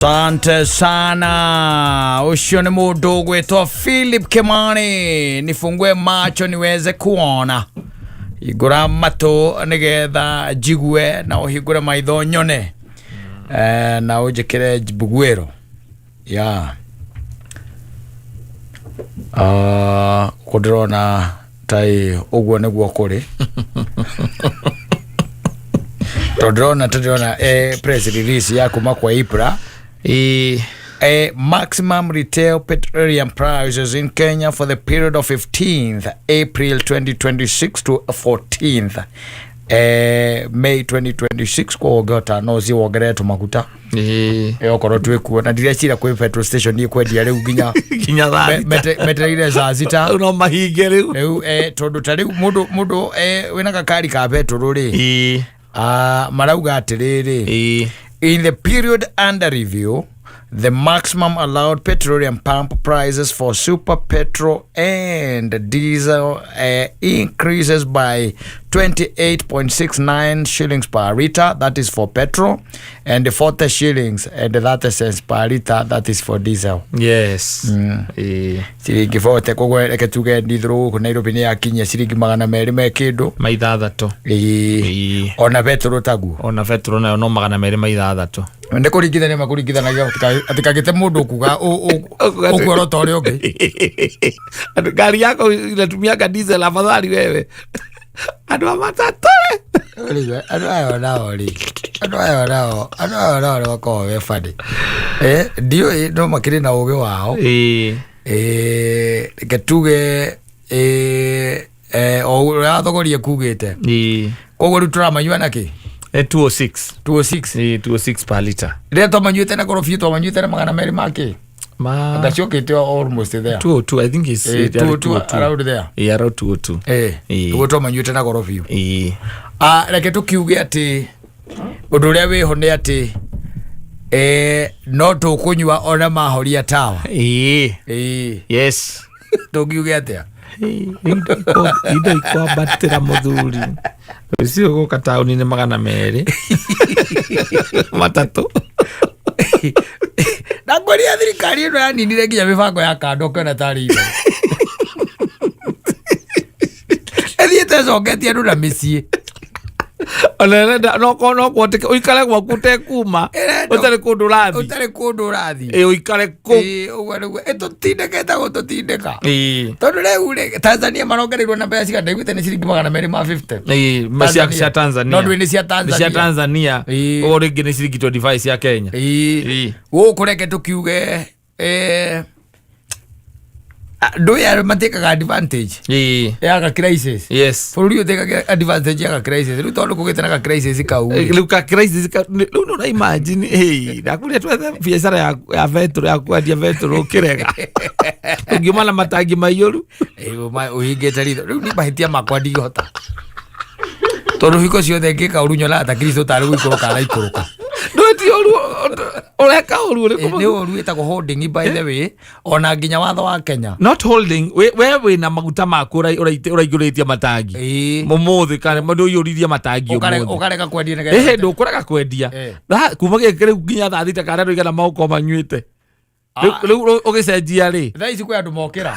Asante sana. Ucio ni mundu ugwitwo Philip Kimani, nifungue macho niweze kuona, hingũra matũ nigetha njigue na ũhingũre maitho nyone, na ũnjĩkĩre mbuguĩro ya kũ ndĩrona tai ũguo nĩguo kũrĩ, tondũ ndĩrona tũndĩrona press release ya kuma kwa EPRA. A maximum retail petroleum prices in Kenya for the period of 15th April 2026 to 14th May 2026. Kwa no si wongeretwo maguta. Okorwo twĩkuo na ndireciria kwĩ petrol station ikwendia rĩu nginya nginya thaa 6. Metereire saa 6. Rĩu no mahinge rĩu. Rĩu tondũ ta rĩu mũndũ wĩna gakari ka petrol rĩ, marauga atĩrĩrĩ, in the period under review, the maximum allowed petroleum pump prices for super petrol and diesel increases by 28.69 shillings per liter, that is for petrol, and 40 shillings and 30 cents per liter, that is for diesel. Ciringi 40, koguo reke tuge ndithũrũ gũkũ Nairobi nĩ yakinyia ciringi 200 me kĩndũ. Ma 6. Ona petrol taguo. Ona betro nayo no 260. Nĩ kũringithania makũringithanagia atikagĩte mũndũ kuga ũkuorota ũrĩa ũngĩ. Andũ, ngari yako inatumiaga diesel, afadhali wewe, andũ a matatũ. Rĩu, andũ aya nao nĩ makoragwo me funny. Ndiũĩ no makĩrĩ na ũgĩ wao. Reke tuge o ũrĩa thogoria kugĩte. Koguo rĩu tũramanyua nakĩ? 206. 206. 206 per liter. Rĩrĩa twamanyuĩte na goro biũ, twamanyuĩte na 200 makĩ? Ma Ngacokete almost there. 202, I think is. 202, around there. Yeah, around 202. Nĩguo twamanyuĩte na goro biũ. Ah, reke tũkiuge atĩ ũndũ ũrĩa wĩho nĩ atĩ no tũkũnyua ona mahoria tawa. Tũngiuge atĩa? Indo ikwambatĩra, mũthuri rũciũ gũka taũni-inĩ 230. Na ngwĩria thirikari ĩno yaninire nginya mĩbango ya kando, ũkĩona tarĩ igũrũ ĩthiĩte ĩcoketie andũ na mĩciĩ. Ona ĩrenda no kuhoteke ũikare gwaku ũtekuma. Ũtarĩ kũndũ ũrathiĩ. Ũtarĩ kũndũ ũrathiĩ. Ũikare kũu. Ũguo nĩguo ĩtũtindĩkĩte gũtũtindĩka. Tondũ rĩu rĩ, Tanzania marongereirwo na mbeca cigana? Ndaiguĩte nĩ ciringi 250. Ĩĩ, cia Tanzania. No ndũĩ nĩ cia Nĩ Tanzania. cia Tanzania. Ũguo rĩngĩ nĩ ciringi 25 cia Kenya. Gũkũ reke tũkiuge andũ aya matĩkaga advantage ya ga crisis. Bũrũri ũyũ ũtĩkaga advantage ya ga crisis. Rĩu tondũ kũgĩte na ga crisis kau rĩ, Rĩu ka crisis rĩu nĩ ũra imagine, hey, ndakuria twethe biacara ya betũrũ, ya kwendia betũrũ, ũkĩrega ũngiuma na matangi maiyũru. Ũhingĩte ritho rĩu nĩ mahĩtia makwa, ndingĩhota tondũ hingo ciothe ngĩka ũru nyonaga ta Kristo tarĩ gũikũrũka araikũrũka. Ndwĩti ũru ũreka ũru ũrĩkũ? Nĩ ũru wĩtagwo holding, by the way, ona nginya watho wa Kenya. Not holding, we wĩna maguta maku ũraingũrĩtie matangi mũmũthĩ kana mũndũ ũiyũririe matangi ũmũthĩ. Ũkarega kwendia ĩhĩ nĩgetha ndũkũrega kwendia. Kuma gĩkĩ rĩu nginya thaa 6 kana andũ igana magũkorwo manyuĩte. Rĩu ũgĩcenjia rĩ? Thaa ici kwĩ andũ mokĩra,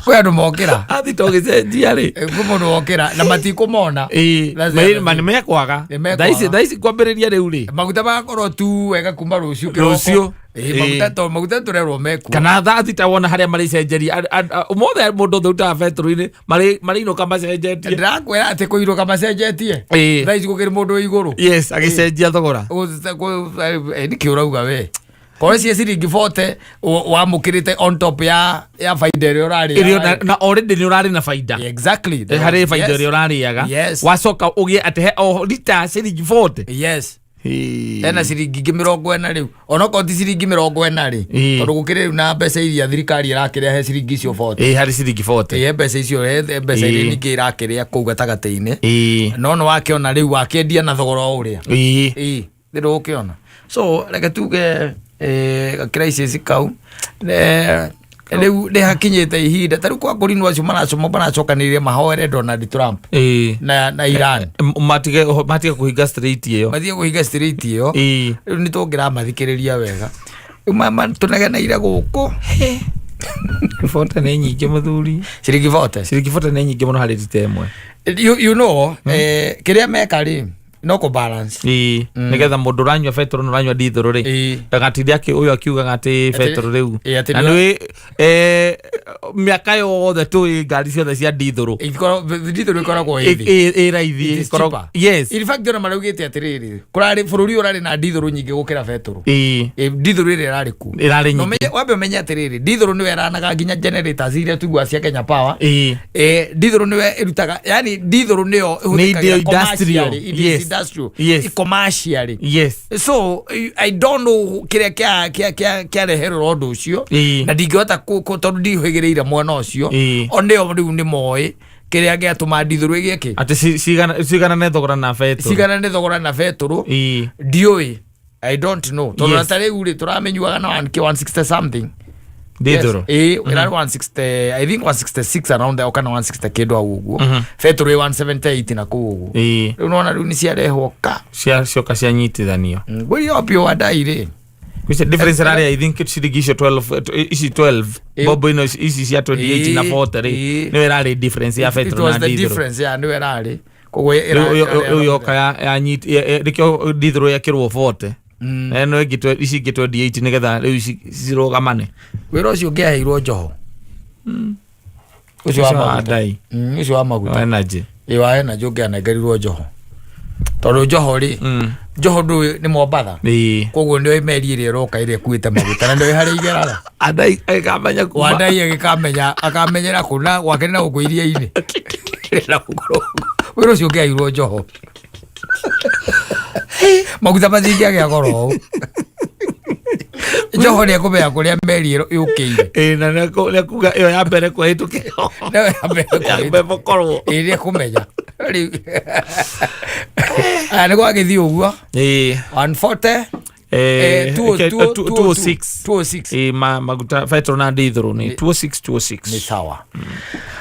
kwĩ andũ mokĩra. 6 ũgĩcenjia rĩ? Kwĩ mũndũ wokĩra na matikũmona. That's the other ma thing. nĩ mekwaga. Nĩ mekwaga. Thaa ici kwambĩrĩria rĩu rĩ, Maguta magakorwo tu wega kuma rũciũ kĩroko. Rũciũ. Maguta to maguta tũrerwo mekuo. Kana thaa 6 wona harĩa marĩcenjeria ũmũthĩ, mũndũ othe ũrutaga betũrũ-inĩ marĩinũka macenjetie. Ndĩrakwĩra atĩ kũirũka macenjetie. Thaa ici gũkĩrĩ mũndũ wĩ igũrũ. Yes, agĩcenjia thogora. Nĩkĩ ũrauga we korwo cie ciringi 40 wamũkĩrĩte on top ya baida ĩrĩa Ĩrĩa ũrarĩa. na already nĩ ũrarĩ na baida. Harĩ baida ĩrĩa ũrarĩaga. Wacoka ũgĩe atĩ he o lita ciringi 40. Yes, hena ciringi ingĩ 40 rĩu, onokorwo ti ciringi 40 rĩ, tondũ gũkĩrĩ rĩu na mbeca iria thirikari ĩrakĩrĩa he ciringi icio 40. Harĩ ciringi 40. He mbeca icio, he mbeca iria ningĩ ĩrakĩrĩa kũu gatagatĩ-inĩ. No nĩ wakĩona rĩu wakĩendia na thogora o ũrĩa. Nĩ ndũgũkĩona, so reke tuge crisis kau. Rĩu nĩ hakinyĩte ihinda ta rĩu kwa kũrinwo acio maracokanĩrĩire mahoere Donald Trump na Iran. Matige kũhinga straight ĩyo. Mathiĩ kũhinga straight ĩyo. Rĩu nĩ tũngĩramathikĩrĩria wega. Rĩu tũnegeneire gũkũ. Bote nĩ nyingĩ, mũthuri. Ciringi bote. Ciringi bote nĩ nyingĩ mũno harĩ rita ĩmwe. Kĩrĩa meka rĩ, no kũ balance. Ĩĩ, nĩgetha mũndũ ũranyua betũrũ na ũranyua ndithũrũ rĩ, ndagatinde akĩ ũyũ akiugaga atĩ betũrũ rĩu Atĩ na nĩ mĩaka yothe tũĩ ngari ciothe cia ndithũrũ ndithũrũ ĩkoragwo ĩ thĩ. Ĩ raithi. It is cheaper. Yes. In fact, ona maraugĩte atĩrĩrĩ, kũrarĩ bũrũri ũyũ ũrarĩ na ndithũrũ nyingĩ gũkĩra betũrũ. Ndithũrũ ĩrĩa ĩrarĩ kuo. Ĩrarĩ Na nyingĩ. Wambe ũmenye atĩrĩrĩ, ndithũrũ nĩyo ĩranaga nginya generators iria tũiguaga cia Kenya Power. Ndithũrũ nĩyo ĩrutaga, yani ndithũrũ nĩyo ĩhũthĩkagĩra Nĩ industrial. commercially, it is industrial. Commercially. So I don't know kĩrĩa kĩareherera ũndũ ũcio. Na ndingĩhota tondũ ndihĩgĩrĩire mwena ũcio. O nĩo rĩu nĩ moĩ kĩrĩa gĩatũma ndithũrũ ĩgĩe kĩ. Atĩ ciganane thogora na betũrũ. Ciganane thogora na betũrũ. Ndiũĩ, I don't know, tondũ ta rĩu rĩ, tũramĩnyuaga na 160 something. Ndithũrũ. Yes, ĩrarĩ 160, I think 166 around there, kana 160 kĩndũ hau ũguo. Betũrũ ĩ 178 na kũu ũguo. Rĩu nona rĩu nĩ ciarehwo ka. Cioka cianyitithanio. Ngwĩria opio wa ndai rĩ. Which difference ĩrarĩ, I think, ciringi icio 12, ici 12 bobo ino ici cia 28 na 40 rĩ, nĩyo ĩrarĩ difference ya It betũrũ was na the ndithũrũ. difference ya nĩyo ĩrarĩ, koguo Rĩu yoka nĩkĩo ndithũrũ yekĩrwo 40 na ĩno ĩngĩ ici ingĩ 28 nĩgetha rĩu ici cirũgamane. Wĩra ũcio ũngĩaheirwo Njoho ũcio wa Ũcio wa maguta. ndai. Ũcio wa maguta. Wa energy. Ĩ, wa energy ũngĩanengerirwo Njoho, tondũ Njoho rĩ, Njoho ndũĩ nĩ Mombatha. Koguo nĩoĩ meri ĩrĩa ĩroka ĩrĩa ĩkuĩte maguta na nĩoĩ harĩa igeraga. Andai ĩkamenya kuma. Wandai agĩkamenya, akamenyera kũna gwake na gũkũ iria-inĩ. Na gũkũ wĩra ũcio ũngĩaheirwo Njoho, maguta matingĩagĩa goro ũũ. Njoho nĩ ekũmenya kũrĩa meri ĩro yũkĩire. Ĩ, na nĩkuga ĩyo ya mbere kũhĩtũkĩrwo. Nĩyo ya mbere Ya mbere gũkorwo. Ĩ, nĩ ekũmenya rĩu. Aya, nĩ gwagĩthiĩ ũguo. 140, 206. 206. Ĩ, maguta betũrũ na ndithũrũ nĩ 206 206. Nĩ sawa,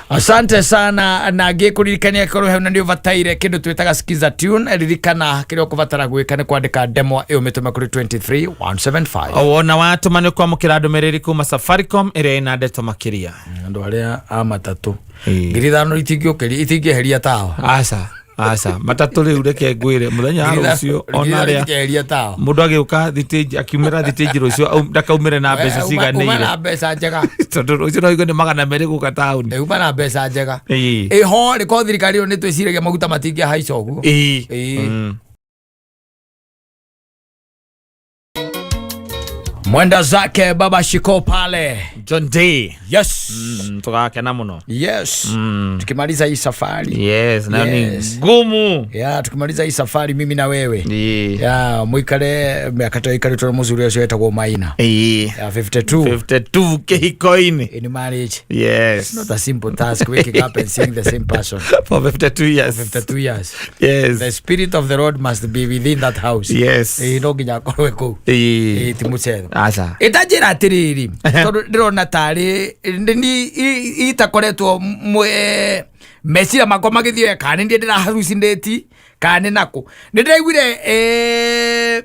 asante sana. Na ngĩkũririkania korwo hau na nĩ ũbataire kĩndũ twĩtaga skiza tune, ririkana kĩrĩa ũkũbatara gwĩka nĩ kwandĩka ndemwa ĩyo mĩtũme kũrĩ 23175. Wona watũma nĩ kwamũkĩra ndũmĩrĩri kuma Safaricom ĩrĩa ĩna ndeto makĩria. Andũ arĩa a matatũ, 5,000 itingĩũkĩria, itingĩeheria tawa. Aca, aca, matatũ rĩu reke ngwĩre mũthenya wa rũciũ ona arĩa Itingĩeheria tawa. Mũndũ agĩũka thitĩnji, akiumĩra thitĩnji rũciũ ndakaumĩre na mbeca Uma na ciganĩire. Mbeca njega. Tondũ rũciũ no igue nĩ 200 gũka taũni. Uma na mbeca njega. Ĩho rĩ, ko thirikari ĩyo nĩ twĩciragia maguta matingĩhaica ũguo. Mwenda zake Baba Shiko pale. John Day. Yes. Tũgakena mũno. Yes, tukimaliza hii safari. Yes, nayo nĩ ngumu. Ya, tukimaliza hii safari mimi na wewe, ya muikare miaka ta ikarĩtwo na mũthuri ũcio wetagwo Maina. Ya 52. 52 kĩhiko-inĩ. In marriage. Not a simple task, waking up and seeing the same person for 52 years. 52 years. The spirit of the Lord must be within that house. Ĩĩ, no nginya akorwe kũu. Ĩĩ, ti mũcetho. Aca. Ĩtanjĩra atĩrĩrĩ, tondũ ndĩrona tarĩ ni itakoretwo meciria makwa magĩthiĩ kana nĩ niĩ ndĩra hallucinate kana nĩ nakũ. Nĩ ndĩraiguire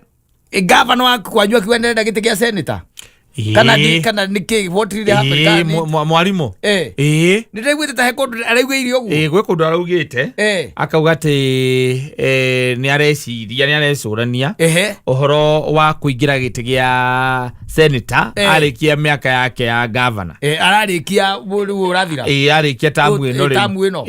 gavana wa kwanyu akiuga nĩarenda gĩtĩ kĩa senator kana nĩ kĩ, what really happened, kana Mwarimũ. Nĩ ndĩraiguĩte ta he kũndũ araiguĩire ũguo. Ĩĩ, gwĩ kũndũ araugĩte, akauga atĩ nĩ areciria, nĩ arecũrania ũhoro wa kũingĩra gĩtĩ gĩa senator arĩkia mĩaka yake ya gavana. Ararĩkia rĩu ũrathira. Ĩĩ, arĩkia tamu ĩno rĩu. Tamu ĩno.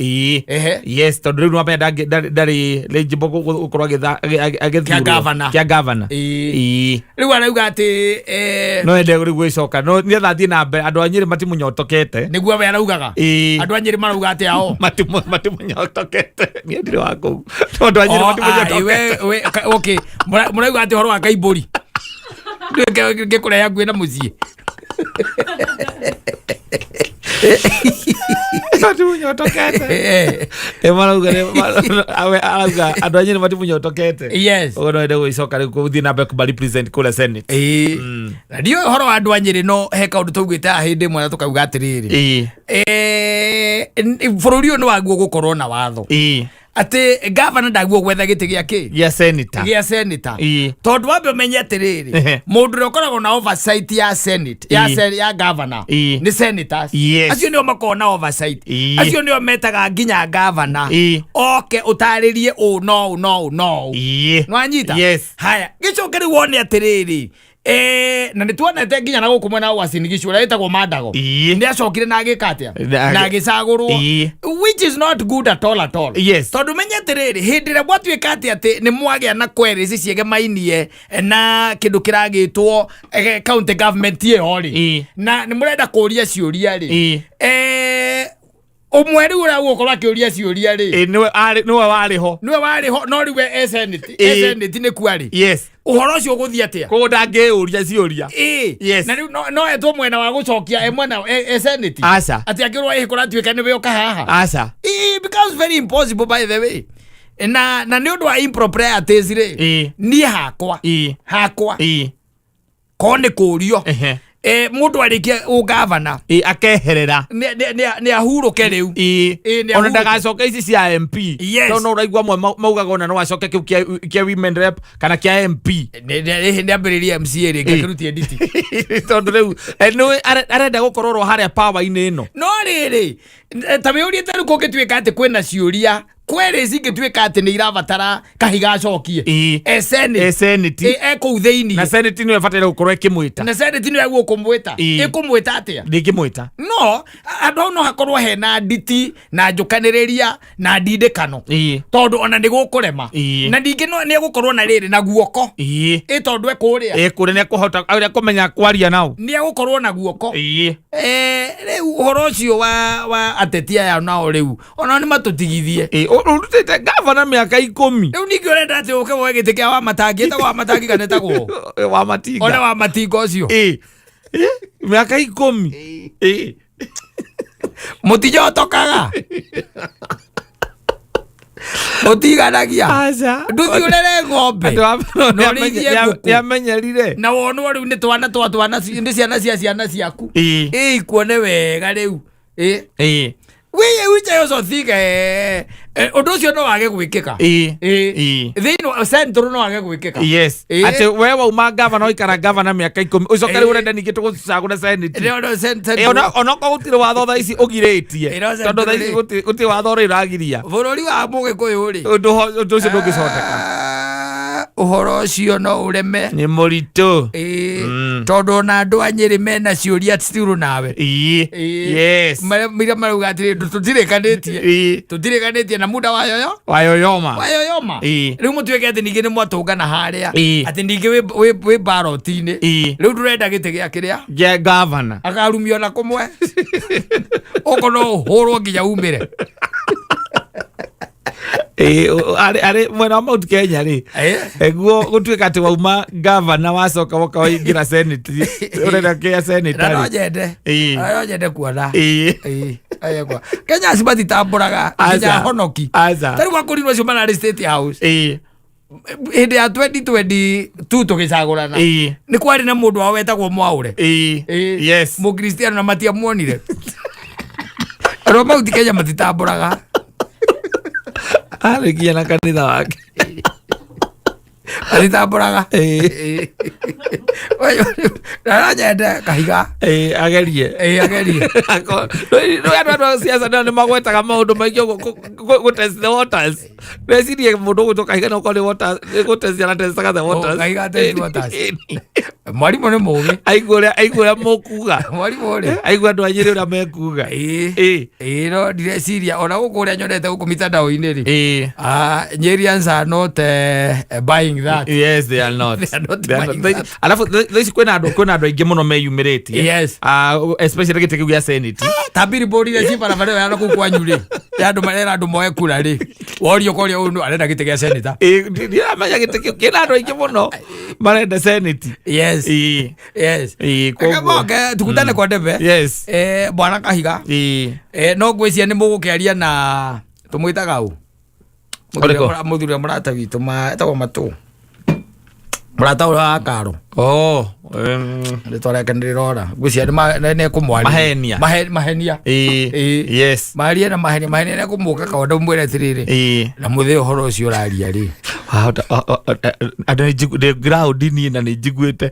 Yes, tondũ rĩu nĩwamenya ndarĩ eligible gũkorwo agĩthurwo. Kĩa gavana. Kĩa gavana. Rĩu arauga atĩ No ende rĩu gwĩcoka no nĩgetha athiĩ na mbere, andũ a Nyĩrĩ matimũnyotokete. Nĩguo we araugaga. Andũ a Nyĩrĩ marauga atĩ ao Matimũnyotokete, niĩ ndirĩ wa kũu, no andũ a Nyĩrĩ Oh, ah, matimũnyotokete. okay. Mũrauga atĩ ũhoro wa kaimbũri ngĩkũrehe hakuhĩ na mũciĩ. Matimunyotokete. Marauga arauga andũ a Nyĩrĩ matimunyotokete. Ũguo no ende gũgĩcoka rĩu gũthiĩ na mbere kũma represent kũrĩa Senate. Ĩĩ. Na ndiũĩ ũhoro wa andũ a Nyĩrĩ, no he kaũndũ twaugĩte haha hĩndĩ ĩmwe na tũkauga atĩrĩrĩ, bũrũri ũyũ nĩ waguo gũkorwo na watho atĩ gavana ndaguo gwetha gĩtĩ gĩa kĩ? Gĩa senator. Gĩa senator. Tondũ wambe ũmenye atĩrĩrĩ, mũndũ ũrĩa ũkoragwo na oversight ya Senate ya, ya governor nĩ senators. Acio nĩo makoragwo na oversight. Acio nĩo metaga nginya governor oke ũtarĩrie ũũ no ũũ no ũũ no ũũ. Nĩwanyita? Yes. Haya, gĩcoke rĩu wone atĩrĩrĩ, na nĩ tuonete nginya na gũkũ mwena wa Uasin Gishu ũrĩa wĩtagwo Mandago nĩ acokire na agĩka atĩa? Na agĩcagũrwo, which is not good at all, at all. Tondũ menye atĩrĩrĩ, hĩndĩ ĩrĩa gwatuĩka atĩ nĩ mwagĩa na queries ciegemainie na kĩndũ kĩragĩtwo county government ĩyo rĩ, na nĩ mũrenda kũria ciũria rĩ, ũmwe rĩu ũrĩa ũgũkorwo akĩũria ciũria rĩ, Nĩwe warĩ ho. Nĩwe warĩ ho, no rĩu e Senate, e Senate nĩ kua rĩ, ũhoro ũcio ũgũthiĩ atĩa? Koguo ndangĩũria ciũria. Na rĩu no etwo mwena wa gũcokia e mwena e Senate? Aca. Atĩ angĩrwo ĩ kũratuĩka nĩwe ũka haha? Aca. It becomes very impossible, by the way, na nĩ ũndũ wa improprieties rĩ, niĩ hakwa, hakwa, ko nĩ kũrio, mũndũ arĩkia ũgavana, Akeherera. Nĩ ahurũke rĩu. Nĩ Ona ahurũke. Ndagacoke ici cia MP. Tondũ no ũraigua amwe maugaga ona no acoke kĩu kĩa women rep kana kĩa MP. Nĩ ambĩrĩrie MCA rĩngĩ, akĩrutie nditi. Tondũ rĩu nĩwe arenda gũkorwo ro harĩa power-inĩ ĩno. No rĩrĩ, ta wĩũrie, ta rĩu kũngĩtuĩka atĩ kwĩna ciũria queries ingĩtuĩka atĩ nĩ irabatara kahiga acokie, e Senate, Senate. E kũu thĩinĩ, na Senate nĩyo ĩbataire gũkorwo ĩkĩmwĩta. Na Senate nĩyo ĩguo kũmwĩta. Ĩkũmwĩta atĩa? Ndĩngĩmwĩta. No andũ hau no hakorwo hena nditi na njũkanĩrĩria na ndindĩkano, tondũ ona nĩ gũkũrema. Na ningĩ no nĩ egũkorwo na rĩrĩ na guoko, ĩ tondũ ekũrĩa. Kũrĩa nĩekũhota nĩekũmenya kwaria nao. Nĩ egũkorwo na guoko. Rĩu ũhoro ũcio wa ateti aya nao rĩu onao nĩ matũtigithie. Ũrutĩte gavana mĩaka 10. Rĩu ningĩ ũrenda atĩ ũke woe gĩtĩ kĩa Wamatangi, ĩtagwo Wamatangi kana ĩtagwo Wa Matinga. One wa Matinga ũcio. Mĩaka 10. Mũtinyotokaga, mũtiganagia. Aca. Ndũthiĩ ũrere ng'ombe Andũ a- na ũrĩithie ngũkũ. Nĩamenyerire. Na wonwo rĩu nĩ twana twa twana, nĩ ciana cia ciana ciaku. Ĩ ikuone wega rĩu ĩ wĩye which I also think ũndũ ũcio no wage gwĩkĩka. Thĩinĩ wa Central no wage gwĩkĩka. Atĩ we wauma gavana, ũikara gavana mĩaka 10, ũcoke rĩu ũrenda ningĩ tũgũcagũra Senate. No, Central. Onokorwo gũtirĩ watho thaa ici ũgirĩtie, No, tondũ Central thaa ici rĩ. gũtirĩ watho ũrĩa ũragiria. Bũrũri wa mũgĩkũyũ rĩ, Ũndũ ũcio ndũngĩcoteka. Ah, ũhoro ũcio no ũreme. Nĩ mũritũ. Tondũ ona andũ a Nyĩrĩ mena ciũria still nawe. Iria marauga atĩrĩ, tũtirĩkanĩtie, tũtirĩkanĩtie na muda wayoyo. Wayoyoma. Wayoyoma. Rĩu mũtuĩke atĩ ningĩ nĩ mwatũngana harĩa, atĩ ningĩ wĩ ballot-inĩ, rĩu ndũrenda gĩtĩ gĩa kĩrĩa? Gĩa gavana. Akarumio na kũmwe ũko no ũhũrwo nginya umĩre. Arĩ mwena wa Mount Kenya rĩ, guo gũtuĩka atĩ wauma gavana wacoka woka waingĩra Senate, ũrenda kĩa Senate Na no rĩ. nyende. Na no nyende kuona. Aya kwa Kenya acio matitambũraga nginya Aca. honoki. Aca. Ta rĩu akũrinwo acio mararĩ State House hĩndĩ ya 2022 tũgĩcagũrana, nĩ kwarĩ na mũndũ wao wetagwo Mwaũre. Mũkristiano, na matiamuonire. Andũ a Mount Kenya matitambũraga. Arĩ nginya na kanitha wake. Matitambũraga. Na no nyende kahiga. Agerie. Agerie. Rĩu andũ a siasa nao nĩ magwetaga maũndũ maingĩ ũguo gũ test the waters. Recirie mũndũ ũgwĩtwo Kahiga no korwo nĩ waters, nĩ gũ test aratestaga the waters. Oh, Kahiga test waters. Mwarimũ nĩ mũgĩ. Aigua ũrĩa mũkuga. Mwarimũ rĩ, Aigua andũ a Nyĩrĩ ũrĩa mekuga. Ĩĩ, no ndireciria ona gũkũ ũrĩa nyonete gũkũ mitandao-inĩ rĩ, ah, Nyerians are not buying that. Yes, they are not. They are not They are buying not. that. Alafu thaa ici kwĩna andũ aingĩ mũno meyumĩrĩtie. Ah, especially gĩtĩ kĩu gĩa Senate. Ta billboard iria ci barabara ĩyo ya nakũu kwanyu rĩ, ya andũ marera andũ moe kura rĩ, worio koria ũyũ nũ arenda gĩtĩ gĩa senator. Ĩĩ, ndiramenya gĩtĩ kĩu kĩna andũ aingĩ mũno. Marenda Senate. Yes. Ĩĩ. Yes. Ĩĩ, koguo Moke tukutane kwa debe. Yes. Bwana Kahiga. Ĩĩ. No ngwĩciria nĩ mũgũkĩaria na tũmwĩtaga ũ? Ũrĩkũ? Mũthuri ũrĩa mũrata witũ etagwo Matũ, mũrata ũrĩa wa Karo. Oh, rĩtwa rĩake nĩ rĩrora, ngwĩciria nĩ ekũmwaria. Mahenia. Mahenia. Ĩĩ. Ĩĩ. Yes. Marie na Mahenia. Mahenia nĩ ekũmũka kaonda mwĩre atĩrĩrĩ, Ĩĩ. na mũthĩ ũhoro ũcio ũraria rĩ. Wahota andũ ndĩ ground niĩ na nĩ njiguĩte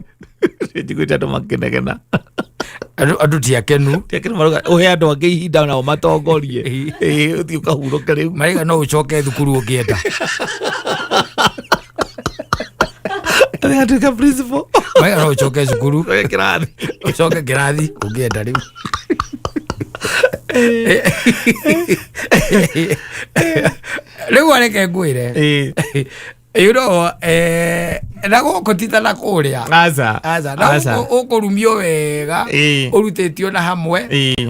andũ makĩnegena. Andũ ti akenu. Ti akenu, marauga ũhe andũ angĩ ihinda nao matongorie. Ĩĩ, ũthiĩ ũkahurũke rĩu. Maraiga no ũcoke thukuru ũngĩenda. Atuĩka principal. Maraiga no ũcoke cukuru. Ũcoke kĩrathi. Ũcoke kĩrathi ũngĩenda rĩu. Rĩu areke ngwĩre, na gũkũ ti ta na kũrĩa. Aca. Aca na Aca. ũkũrumio wega, ũrutĩtio na hamwe,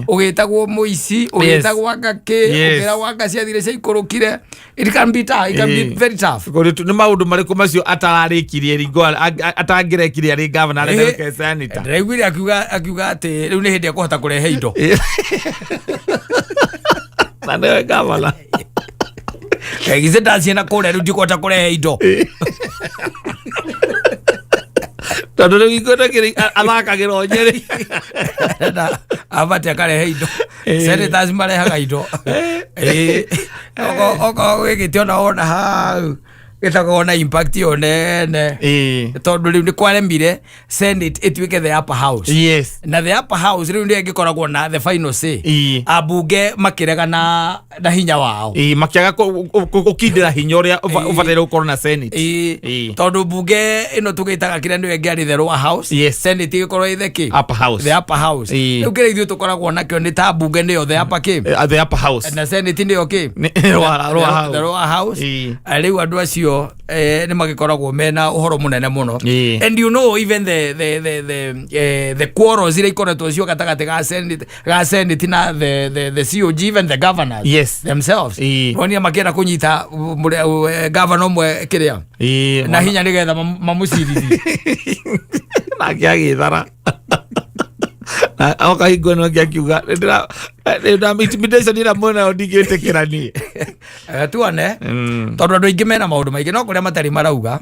ũgĩtagwo mũici, ũgĩtagwo anga kĩ, ũkĩragwo anga ciathire ciaikũrũkire. It can be tough, it can be very tough. Nĩ maũndũ marĩkũ macio atararĩkirie ringo atangĩrekirie arĩ gavana arenda gũke senator? Ndĩraiguire akiuga atĩ rĩu nĩ hĩndĩ ekũhota kũrehe indo. Na nĩwe gavana. Githĩ ndaciĩ na kũrĩa, rĩu ndikũhota kũrehe indo. Tondũ rĩu ikuenda kĩrĩ athakagĩra o Nyĩrĩ. Na abati akarehe indo. Senators marehaga indo. Okorwo wĩkĩte ona wona hau gĩtagwo na impact ĩyo nene, tondũ rĩu nĩ kwaremire Senate ĩtuĩke the upper house. Na the upper house rĩu nĩyo ĩngĩkoragwo na the final say. Ambunge makĩrega na hinya wao. Ĩĩ, makĩaga gũkindĩra hinya ũrĩa ũbataire gũkorwo na Senate. Tondũ mbunge ĩno tũgĩtaga kĩrĩa nĩyo ĩngĩarĩ the lower house. Senate ĩgĩkorwo ĩ the kĩ? Upper house. The upper house. Rĩu kĩrĩa ithuĩ tũkoragwo nakĩo nĩ ta mbunge nĩyo the upper kĩ? The upper house. Na Senate nĩyo kĩ? Lower house. The lower house. Rĩu andũ acio nĩ magĩkoragwo mena ũhoro mũnene mũno. And you know even the quarrels iria ikoretwo cio gatagatĩ ga Senate na the COG, even the governors themselves. Wonire makĩenda kũnyita governor ũmwe kĩrĩa na hinya nĩgetha mamũcirithie. Nake agĩthara na oka hingo ĩno ĩngĩ akiuga, "Nĩndĩra- intimidation ĩrĩa mwĩnayo ndingĩtĩkĩra niĩ." Tuone, tondũ andũ aingĩ mena maũndũ maingĩ no kũrĩa matarĩ marauga.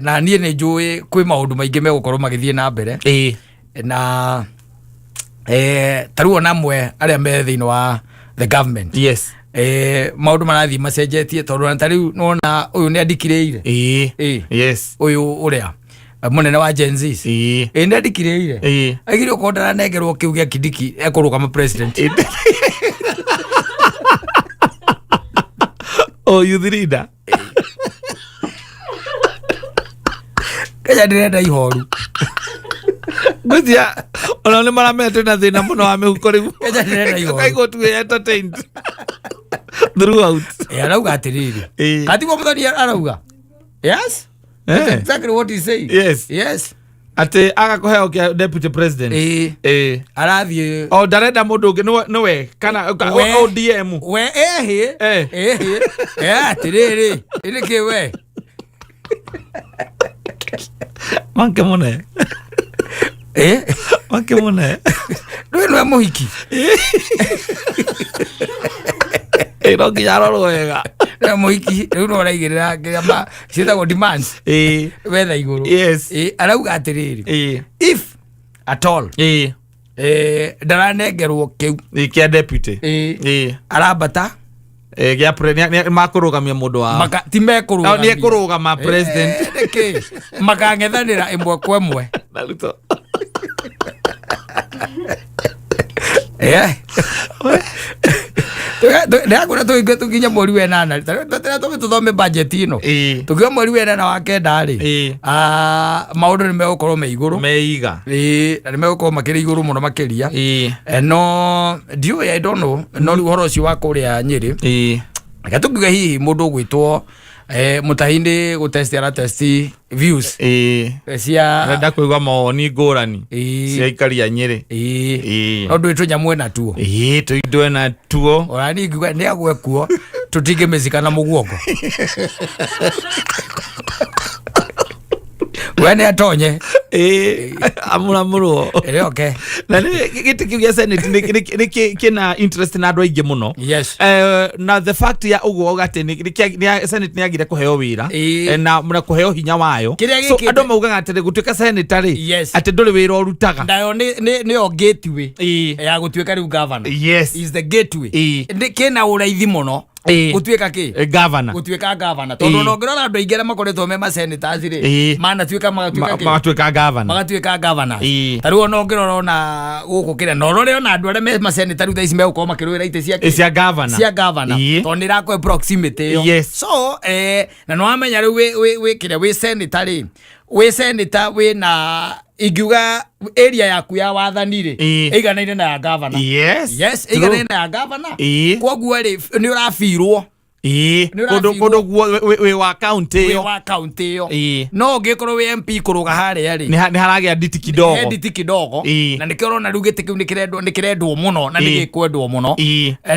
Na niĩ nĩ njũĩ kwĩ maũndũ maingĩ megũkorwo magĩthiĩ na mbere. Na ta rĩu ona amwe arĩa me thĩinĩ wa the government, maũndũ marathiĩ macenjetie, tondũ ona ta rĩu nĩwona ũyũ nĩ andikirĩire. Ũyũ ũrĩa mũnene wa Gen Zs, nĩ andikirĩire. Aigire okorwo ndaranengerwo kĩu gĩa Kindiki ekũrũgama president. Oh, youth leader. Kenya ndĩrenda ihoru. Ngwĩciria ona nĩ maramenya twĩna thĩna mũno wa mĩhuko rĩu. Kenya ndĩrenda ihoru. Ũkaigua tu entertained throughout. Arauga atĩrĩrĩ, katiguo Mũthoni arauga, yes. That's exactly what he said. Yes. Atĩ aga kũheo kĩa deputy president. Arathiĩ. O ndarenda mũndũ ũngĩ, nĩwe kana ODM. We ehĩ. Ehĩ, atĩrĩrĩ, ĩnĩ kĩ we? Manke mũne. Manke mũne. Ndũĩ nĩwe mũhiki. No nginya arorwo wega. Nĩwe mũhiki, rĩu no ũraigĩrĩra kĩrĩa ciĩtagwo demands wetha igũrũ. Arauga atĩrĩrĩ, if at all ndaranengerwo kĩu Kĩa deputy. Arambata. Gĩa makũrũgamia mũndũ wao. Ti mekũrũgamia. Nĩ ekũrũgama president. Nĩkĩ makang'ethanĩra ĩmwe kwa ĩmwe. Na Ruto. Ndĩrakwĩra tũhinge tũkinye mweri wa ĩnana tũme tũthome budget ĩno. Tũkiuga mweri wa ĩnana wa kenda rĩ, maũndũ nĩ megũkorwo me igũrũ. Meiga. Ĩĩ, na nĩ megũkorwo makĩrĩ igũrũ mũno makĩria. No ndiũĩ, I don't know, no rĩu ũhoro ũcio wa kũrĩa Nyĩrĩ, reke tũkiuge hihi mũndũ ũgwĩtwo Mũtahi nĩ gũtesti aratesti views cia Arenda kũigua mawoni ngũrani cia aikari a Nyĩrĩ. No ndũĩ tũnyamũ ena tuo. Ĩĩ, tũindo ena tuo. Ona niĩ ngiuga nĩ agwe kuo tũtingĩmĩcika na mũguongo. We nĩ atonye. Ĩĩ, amũramũrwo. Ĩrĩ oke. Na nĩ gĩtĩ kĩu gĩa senate nĩ kĩna interest na andũ aingĩ mũno. Na the fact ya ũguo atĩ senate nĩ yagire kũheo wĩra na kũheo hinya wayo. Kĩrĩa So gĩkĩte- andũ maugaga atĩ gũtuĩka senator rĩ, atĩ ndũrĩ wĩra ũrutaga. Nayo nĩyo gateway ya gũtuĩka rĩu governor. Is the gateway. Kĩna ũraithi mũno. Gũtuĩka kĩ? Governor. Gũtuĩka governor. Tondũ ona ũngĩrora andũ aingĩ arĩa makoretwo me ma senators rĩ, manatuĩka magatuĩka kĩ? Magatuĩka governor. Magatuĩka governors. Ta rĩu ona ũngĩrora ona gũkũ kĩrĩa, na ũrore ona andũ arĩa me ma senator rĩu thaa ici megũkorwo makĩrũĩra itĩ cia kĩ? Cia governor. Cia governor. Tondũ nĩ ĩrakũhe proximity ĩyo. So, na nĩ wamenya rĩu wĩ kĩrĩa, wĩ senator rĩ, wĩ senator wĩna ingiuga area yaku ya wathani rĩ, ĩiganaine na ya governor. Yes, ĩiganaine na ya governor. Koguo rĩ, nĩ ũrabirwo. Nĩ Kũndũ ũrabirwo. Kũndũ guo wĩ wa county Wĩ ĩyo. wa county ĩyo. No ũngĩkorwo wĩ MP kũrũga harĩa rĩ, Nĩ haragĩa nditi kidogo. He nditi kidogo. Na nĩkĩo ũrona rĩu gĩtĩ kĩu nĩ kĩrendwo mũno na nĩ gĩkwendwo mũno.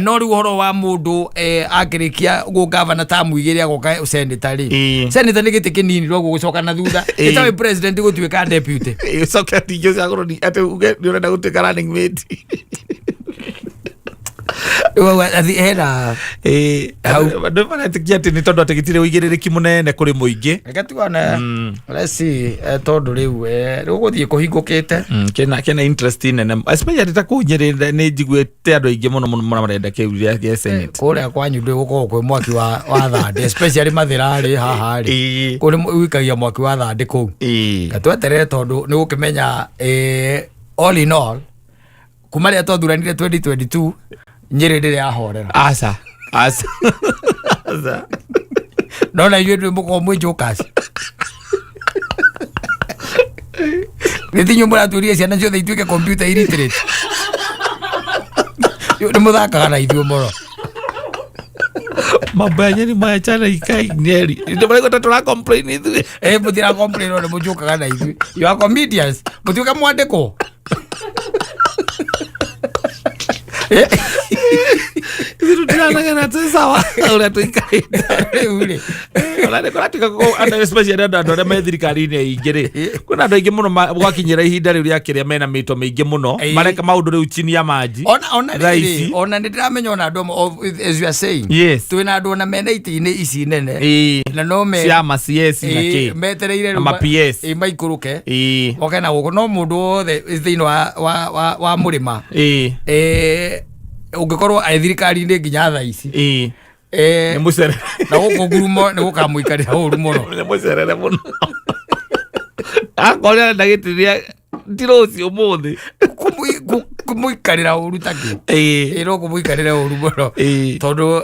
No rĩu ũhoro wa mũndũ akĩrĩkia gũ-governor term igĩrĩ agoka senator rĩ. Senator nĩ gĩtĩ kĩnini rwa gũcoka na thutha. Ĩta wĩ president gũtuĩka deputy. Ũcoke ningĩ ũcagũrwo atĩ uge nĩ ũrenda gũtuĩka running mate. Rĩu athi hena Hau. Andũ maretĩkia atĩ nĩ tondũ atĩ gĩtirĩ ũigĩrĩrĩki mũnene kũrĩ mũingĩ. Reke tuone. Let's see, tondũ rĩu rĩu gũthiĩ kũhingũkĩte. Kĩna interest nene, especially ta kũu Nyĩrĩ nĩ njiguĩte andũ aingĩ mũno mũno mũno marenda kĩu gĩa senate. Kũrĩa kwanyu ndĩ gũkoragwo kwĩ mwaki wa thandĩ, especially Mathĩra-rĩ, haha rĩ. Kũu nĩ wĩikagia mwaki wa thandĩ kũu. Reke tweterere tondũ nĩ gũkĩmenya, all in all, kuma rĩrĩa twathuranire 2022, Nyĩrĩ ndĩrĩ yahorera. Aca. Aca. Aca. No na ithuĩ ndwĩ mũkorwo mwĩ jokers. Nĩ ti inyuĩ mũratwĩrire ciana ciothe ituĩke computer illiterate. Nĩ mũthakaga na ithuĩ mũno. Mambo ya Nyeri maya chana ikai Nyeri. Ndio maana kwa tuna complain ithuĩ. Mũtira complain no nĩ mũjokaga na ithuĩ. You are comedians. Mũtuĩka mwandĩkwo. Ithuĩ tũtiranagana twĩ sawa ũrĩa tũikarĩte. Rĩu rĩ. Ona nĩ kũratuĩka andũ especially andũ arĩa me thirikari-inĩ aingĩ rĩ, kwĩna andũ aingĩ mũno gwakinyĩra ihinda rĩu rĩa kĩrĩa mena mĩto mĩingĩ mũno, mareka maũndũ rĩu chini ya maji. Ona Thaa rĩrĩ, ici. ona nĩ ndĩramenya ona andũ amwe, as you are saying. Twĩna andũ ona mena itĩ-inĩ ici nene. Na no me- Cia ma CS na kĩ. Metereire Na rĩu ma PS. maikũrũke. Oke na gũkũ, no mũndũ wothe thĩinĩ wa mũrĩma. Ũngĩkorwo arĩ thirikari-inĩ nginya thaa ici. Nĩ mũcerere. Na gũkũ ngurumo nĩ gũkamũikarĩra ũru mũno. Nĩ mũcerere mũno. Akorwo arenda gĩtĩ gĩa ti rũciũ ũmũthĩ. Kũmũikarĩra ũru ta kĩ? No kũmũikarĩra ũru mũno. Tondũ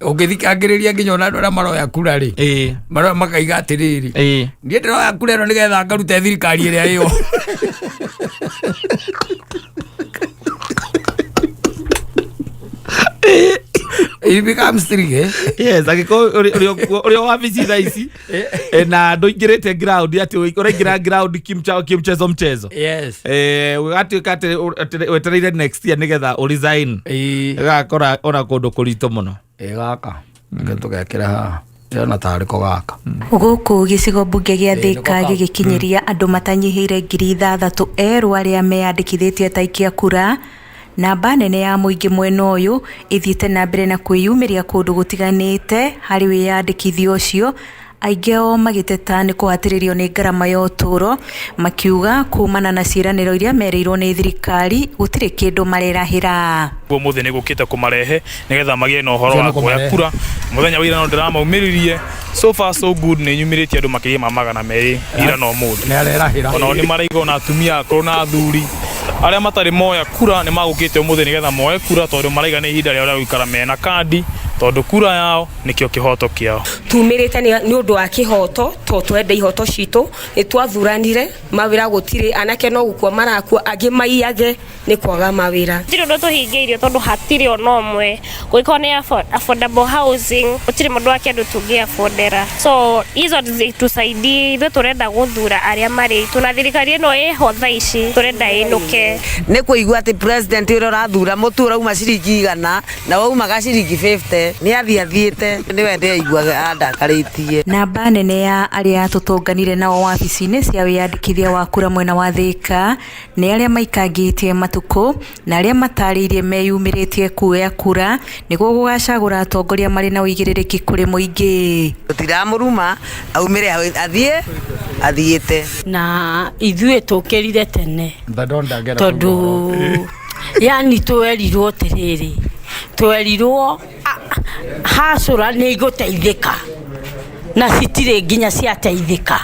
ũngĩthikangĩrĩria nginya ona andũ arĩa maroya kura rĩ, maroya makaiga atĩrĩrĩ, niĩ ndĩroya kura ĩno nĩgetha ngarute thirikari ĩrĩa ĩyo. It becomes tricky, eh? Yes, angĩkorwo ũrĩ o wabici thaa ici, na ndũingĩrĩte ground, atĩ ũraingĩra ground kimchezo mchezo. Ũgatuĩka atĩ wetereire next year nĩgetha ũresign. Ũgakora ona kũndũ kũritũ mũno. Gaka. Reke tũgekĩre haha. Ndĩrona tarĩ ko gaka. Gũkũ gĩcigo mbunge gĩa Nĩko Thĩka kau. gĩgĩkinyĩria andũ matanyihĩire ngiri ithathatũ erũ arĩa meyandĩkithĩtie ta aikia kura. Namba nene ya mũingĩ mwena ũyũ ĩthiĩte na mbere na kwĩyumĩria kũndũ gũtiganĩte harĩ wĩyandĩkithia ũcio, aingĩ ao magĩteta nĩ kũhatĩrĩrio nĩ ngarama ya ũtũũro, makiuga kumana na ciĩranĩro iria merĩirwo nĩ thirikari gũtirĩ kĩndũ marerahĩra. Ũmũthĩ nĩ gũkĩte kũmarehe nĩgetha magĩe na ũhoro Ũcio wa nĩ kuoya kũmarehe. kura. Mũthenya wa ira no ndĩramaumĩririe. So far so good, nĩ nyumĩrĩtie andũ makĩria ma magana merĩ ira na ũmũthĩ. Nĩ arerahĩra. Onao nĩ maraigua ona atumia akũrũ na athuri arĩa matarĩ moya kura nĩ magũkĩte ũmũthĩ nĩgetha moe kura, tondũ maraiga nĩ ihinda rĩao rĩa gũikara mena kandi, tondũ kura yao nĩkĩo kĩhoto kĩao. Tumĩrĩte nĩ ũndũ wa kĩhoto, to twende ihoto citũ, nĩ twathuranire, mawĩra gũtirĩ, anake no gũkua marakua, angĩ maiyage nĩ kwaga mawĩra. Gũtirĩ ũndũ tũhingĩirio tondũ hatirĩ ona ũmwe. Gũgĩkorwo nĩ affordable housing, gũtirĩ mũndũ wa kĩndũ tũngĩ affordera. So hizo zitusaidie, ithuĩ tũrenda gũthura arĩa marĩ aitũ, na thirikari ĩno ĩho thaa ici tũrenda ĩnũke. Nĩ kũigua atĩ president ũrĩa ũrathura mũtu ũrauma ciringi igana na waumaga ciringi 50. Athiĩte nĩ athiĩ athiĩte nĩwe ndĩaiguaga andakarĩtie. Namba nene ya arĩa tũtũnganire nao wabici-inĩ cia wĩyandĩkithia wa kura mwena wa Thĩka nĩ arĩa maikangĩtie matukũ na arĩa matarĩirie meyumĩrĩtie kuoya kura nĩguo gũgacagũra atongoria marĩ na ũigĩrĩrĩki kũrĩ mũingĩ. Tũtiramũruma aumĩre athiĩ athiĩte. Na ithuĩ tũkĩrire tene tondũ yani twerirwo atĩrĩrĩ, twerirwo hacũra nĩ igũteithĩka na citirĩ nginya ciateithĩka.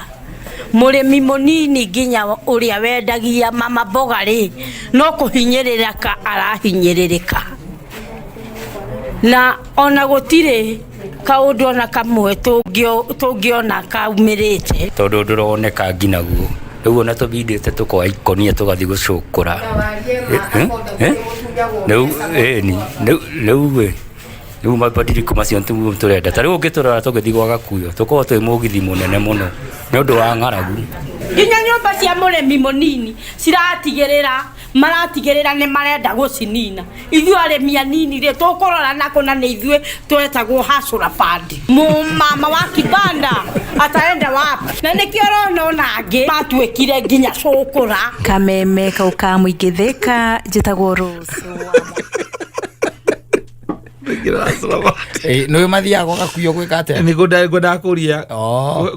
Mũrĩmi mũnini nginya ũrĩa wendagia mama mboga rĩ, no kũhinyĩrĩrĩka arahinyĩrĩrĩka, na ona gũtirĩ kaũndũ ona kamwe tũngĩona kaumĩrĩte. Tondũ ndũroneka nginaguo rĩu ona tũbindĩte tũkoya ikonia tũgathiĩ gũcũkũra rĩu ĩni rĩu rĩu mabadiliko macio nĩguo tũrenda. Ta rĩu ũngĩtũrora tũgĩthiĩ gwa Gakuyo tũkorwo twĩ mũgithi mũnene mũno nĩ ũndũ wa ng'aragu. Nginya nyũmba cia mũrĩmi mũnini ciratigĩrĩra maratigĩrĩra nĩ marenda gũcinina. Ithuĩ arĩmi anini rĩ tũkũrora nako na nĩ ithuĩ twetagwo hacũra bandi. Mama wa kibanda ataenda wapi? Na nĩkĩo ũrona ona angĩ matuĩkire nginya cũkũra. Kameme kau ka mũingĩ Thĩka, njĩtagwo Rose. Nĩ mathiaga gwa Gakuyo gwĩka atĩa? Nĩ ngwendaga kũria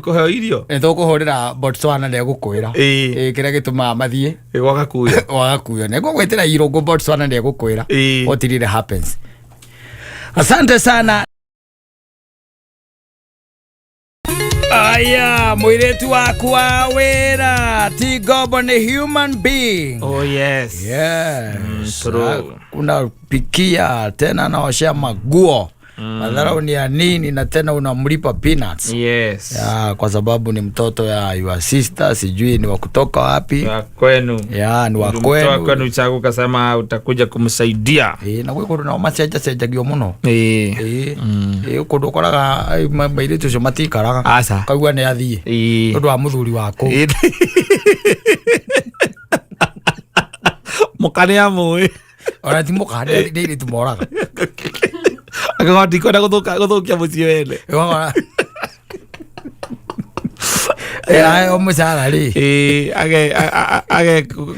kũheo irio. Nĩ tũkũhũrĩra Botswana nĩ egũkwĩra kĩrĩa gĩtũmaga mathiĩ gwa Gakuyo. Gwa Gakuyo. Nĩ ngũgwĩtĩra irũngũ Botswana nĩ egũkwĩra what really happens. Asante sana. Aya, mũirĩtu waku wa wĩra ti ngombo nĩ human being. Oh yes. Yes. True. Unapikia tena anaoshea maguo. Madharau ni ya nini na tena unamlipa peanuts. Yes. Ya, kwa sababu ni mtoto ya your sister, sijui ni wa kutoka wapi. Wa kwenu. Ya, ni wa Mtoto kwenu. wa kwenu chako kasema utakuja kumsaidia. Na gwĩ kũndũ nao macenjagio mũno. Kũndũ ũkoraga mairĩtu ũcio matikaraga. Aca. Kaigua nĩ athiĩ. Ũndũ wa mũthuri wako. Mũka nĩ amũĩ. Ona ti mũka, nĩ airĩtu moraga. Akauga ndikwenda gũthũkia mũciĩ wene. O mũcara rĩ.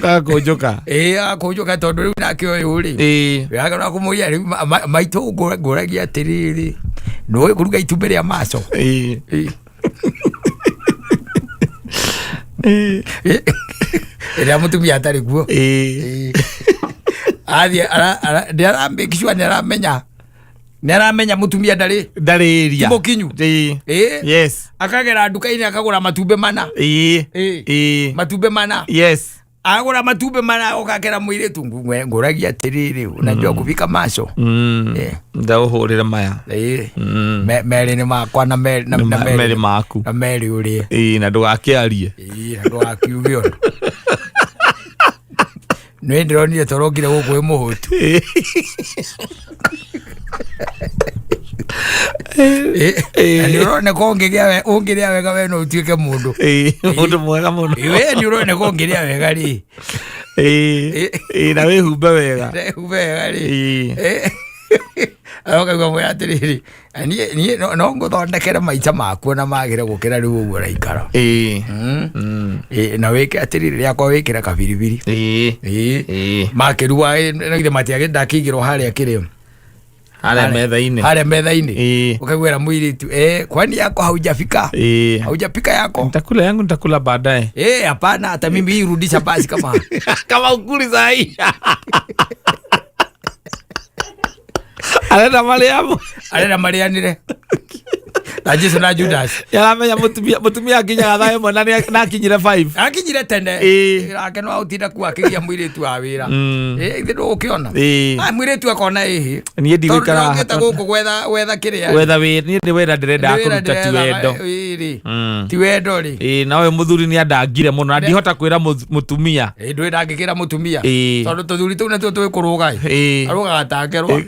Agakũnjũka. Agakũnjũka tondũ rĩu nake ũyũ rĩ. Wĩraga kũmũria rĩu maitũ ngũragia atĩrĩrĩ, nĩũĩ kũruga itumbĩ rĩa maco? Rĩrĩa mũtumia atarĩ kuo. Athiĩ nĩ sure nĩ aramenya. Nĩ aramenya mũtumia ndarĩ area. Ti mũkinyu. Yes. Akagera nduka-inĩ akagũra matumbĩ mana. Matumbĩ mana. Yes. Agũra matumbĩ mana ũgakera mũirĩtu ngũragia atĩrĩrĩ, unajua kupika maco? Ndaũhũrĩra maya. Merĩ nĩ makwa na merĩ maku. Na merĩ ũrĩe. Na ndũgakĩarie. Na ndũgakiuge ũndũ. Nĩ ndĩronire tũrokire gũkũ wĩ mũhũtu. Nĩ ũroneka ũngĩrĩa wega we no ũtuĩke mũndũ. Mũndũ mwega mũno. We nĩ ũroneka ũngĩrĩa wega rĩ. Na wĩhumbe wega. Wĩhumbe wega rĩ. Arokaigua mwĩra atĩrĩrĩ, niĩ no ngũthondekere maica maku na magĩre gũkĩra rĩu ũguo ũraikara. Na wĩke atĩrĩrĩ, rĩakwa wĩkĩre kabiribiri. Makĩrua na githĩ matiagĩ ndakĩigĩrwo harĩa kĩrĩo. Harĩa metha-inĩ. Harĩa metha-inĩ. Ũkaiguĩra mũirĩtu, kwani yako haujafika? Haujapika yako? Nitakula yangu, nitakula baadaye. Hapana, hata mimi hii rudisha basi kama kama ukuli sahi. Arenda marĩa arenda marĩanĩre. Na Jesu na Judas. Yaramenya mũtumia akinyaga thaa ĩmwe na akinyire 5. Akinyire tene. Nake no aũtinda kuo akĩgia mũirĩtu wa wĩra. Ithe ndũgũkĩona. Mũirĩtu akona ĩhĩ. Niĩ ndigũikara haha. Tondũ gũkũ gwetha kĩrĩa. Gwetha wĩra, niĩ nĩ wĩra ndĩrenda kũruta ti wendo. Ti wendo rĩ. Na ũyũ mũthuri nĩ andangire mũno na ndihota kwĩra mũtumia. Ndũĩ ndangĩkĩra mũtumia. Tondũ tũthuri tũu natuo tũĩ kũrũga. Arũgaga ta ngerwa.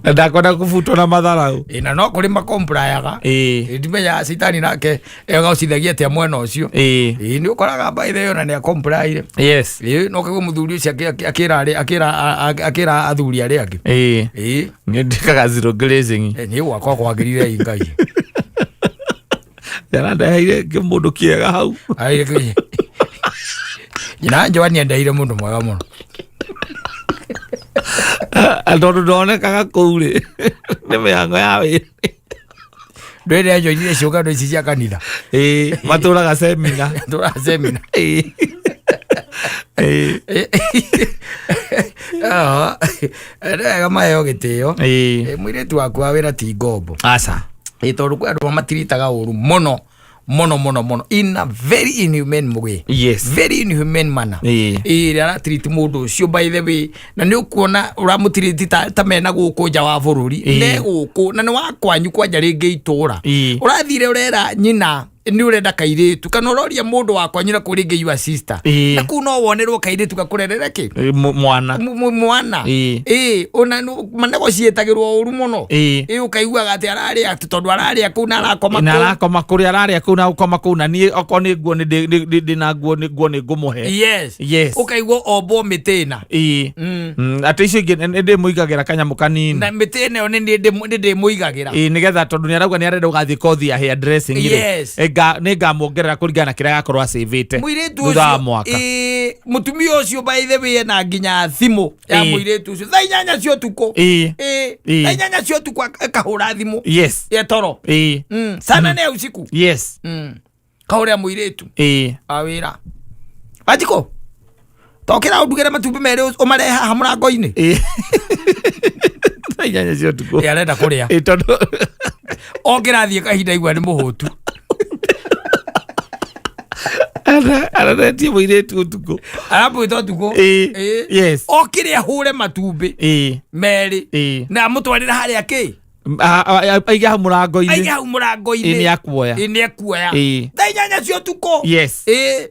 Na ndakwenda kũbutwo na matharau. Ĩ, na no kũrĩ makomplayaga. Ĩĩ. Ndimenya citani nake egocithagia atĩa mwena ũcio. Ĩĩ. Ĩ, nĩ ũkoraga by the way ona nĩ akomplaire. Yes. Ĩ, no kaigua mũthuri ũcio akĩra akĩra athuri arĩa angĩ. Ĩĩ. Ĩ. Nĩ ndĩkaga zero glazing. Ĩ, niĩ gwakwa kwagĩrire ĩ Ngai. Yarandeheire kĩmũndũ kĩega hau. Ai, nyina Joani endeire mũndũ mwega mũno. Tondũ ndonekaga kũu rĩ nĩ mĩhango ya wĩra. Ndwĩre anjoinire ciũngano ici cia kanitha. Ĩĩ, matũraga semina. Tũraga semina. Ĩĩ. Ĩĩ. Nĩ wega maheo gĩtĩo. Ĩĩ. Mũirĩtu waku wa wĩra ti ngombo. Aca. Ĩ, tondũ kwĩ andũ matiritaga ũru mũno mũno mũno mũno in a very inhumane way. Yes. Very inhumane manner. Ĩĩ. Ĩ, rĩrĩa aratiriti mũndũ ũcio by the way, na nĩ ũkuona ũramũtiriti ta mena gũkũ nja wa bũrũri. Ĩĩ. Ne gũkũ na nĩ wa kwanyu kwanja rĩngĩ itũra. Ĩĩ. Ũrathire ũrera nyina nĩ ũrenda kairĩtu kana ũroria mũndũ wa kwanyu na kũu rĩngĩ your sister. Ĩĩ. Na kũu no wonerwo kairĩtu gakũrerere kĩ? Ĩĩ, mwana. Mwana. Ĩĩ. Ĩĩ, ona manegociĩtagĩrwo ũru mũno. Ĩĩ. Ĩĩ, ũkaiguaga atĩ ararĩa atĩ tondũ ararĩa kũu na arakoma Na kũu. arakoma kũrĩa ararĩa kũu na gũkoma kũu na niĩ okorwo nĩ nguo nĩ ndĩna nguo nĩ nguo nĩ ngũmũhe. Yes. Yes. Ũkaigua ombwo mĩtĩ ĩna. Ĩĩ. Atĩ icio ingĩ nĩ ndĩmũigagĩra kanyamũ kanini. Na mĩtĩ ĩno nĩ ndĩmũigagĩra. Ĩĩ, nĩgetha tondũ nĩ arauga nĩ arenda gũgathiĩ kothi ya hair dressing rĩ. Yes. Nĩ ngamuongerera kũringana na kĩrĩa agakorwo acĩvĩte Mũirĩtu thutha wa ũcio mwaka. ĩĩ, mũtumia ũcio by the way ena nginya thimũ ya Ĩĩ. mũirĩtu ũcio thaa 8 cia ũtukũ. Ĩĩ. Ĩĩ, Ĩĩ. thaa 8 cia ũtukũ akahũra thimũ. Yes. Ya toro. Ĩĩ. Saa 8 ya usiku. Yes. Kahũrĩra mũirĩtu. Ĩĩ. Wa wĩra. Wanjikũ, tokĩra ũndugĩre matumbĩ merĩ ũmarehe haha mũrango-inĩ. Ĩĩ. Thaa 8 cia ũtukũ. Ĩĩ, arenda kũrĩa. Ĩĩ, tondũ Okĩra athiĩ kahinda igua nĩ mũhũtu. Araretie mũirĩtu ũtukũ. Aramwĩta ũtukũ. Ĩĩ. Ĩĩ. Yes. Okĩre ahũre matumbĩ. Ĩĩ. Merĩ. Ĩĩ. Na amũtwarĩre harĩa kĩ? Aige hau mũrango-inĩ. Aige hau mũrango-inĩ. Ĩĩ, nĩ akuoya. Ĩĩ, nĩ akuoya. Ĩĩ. Thaa 8 cia ũtukũ. Yes. Ĩĩ.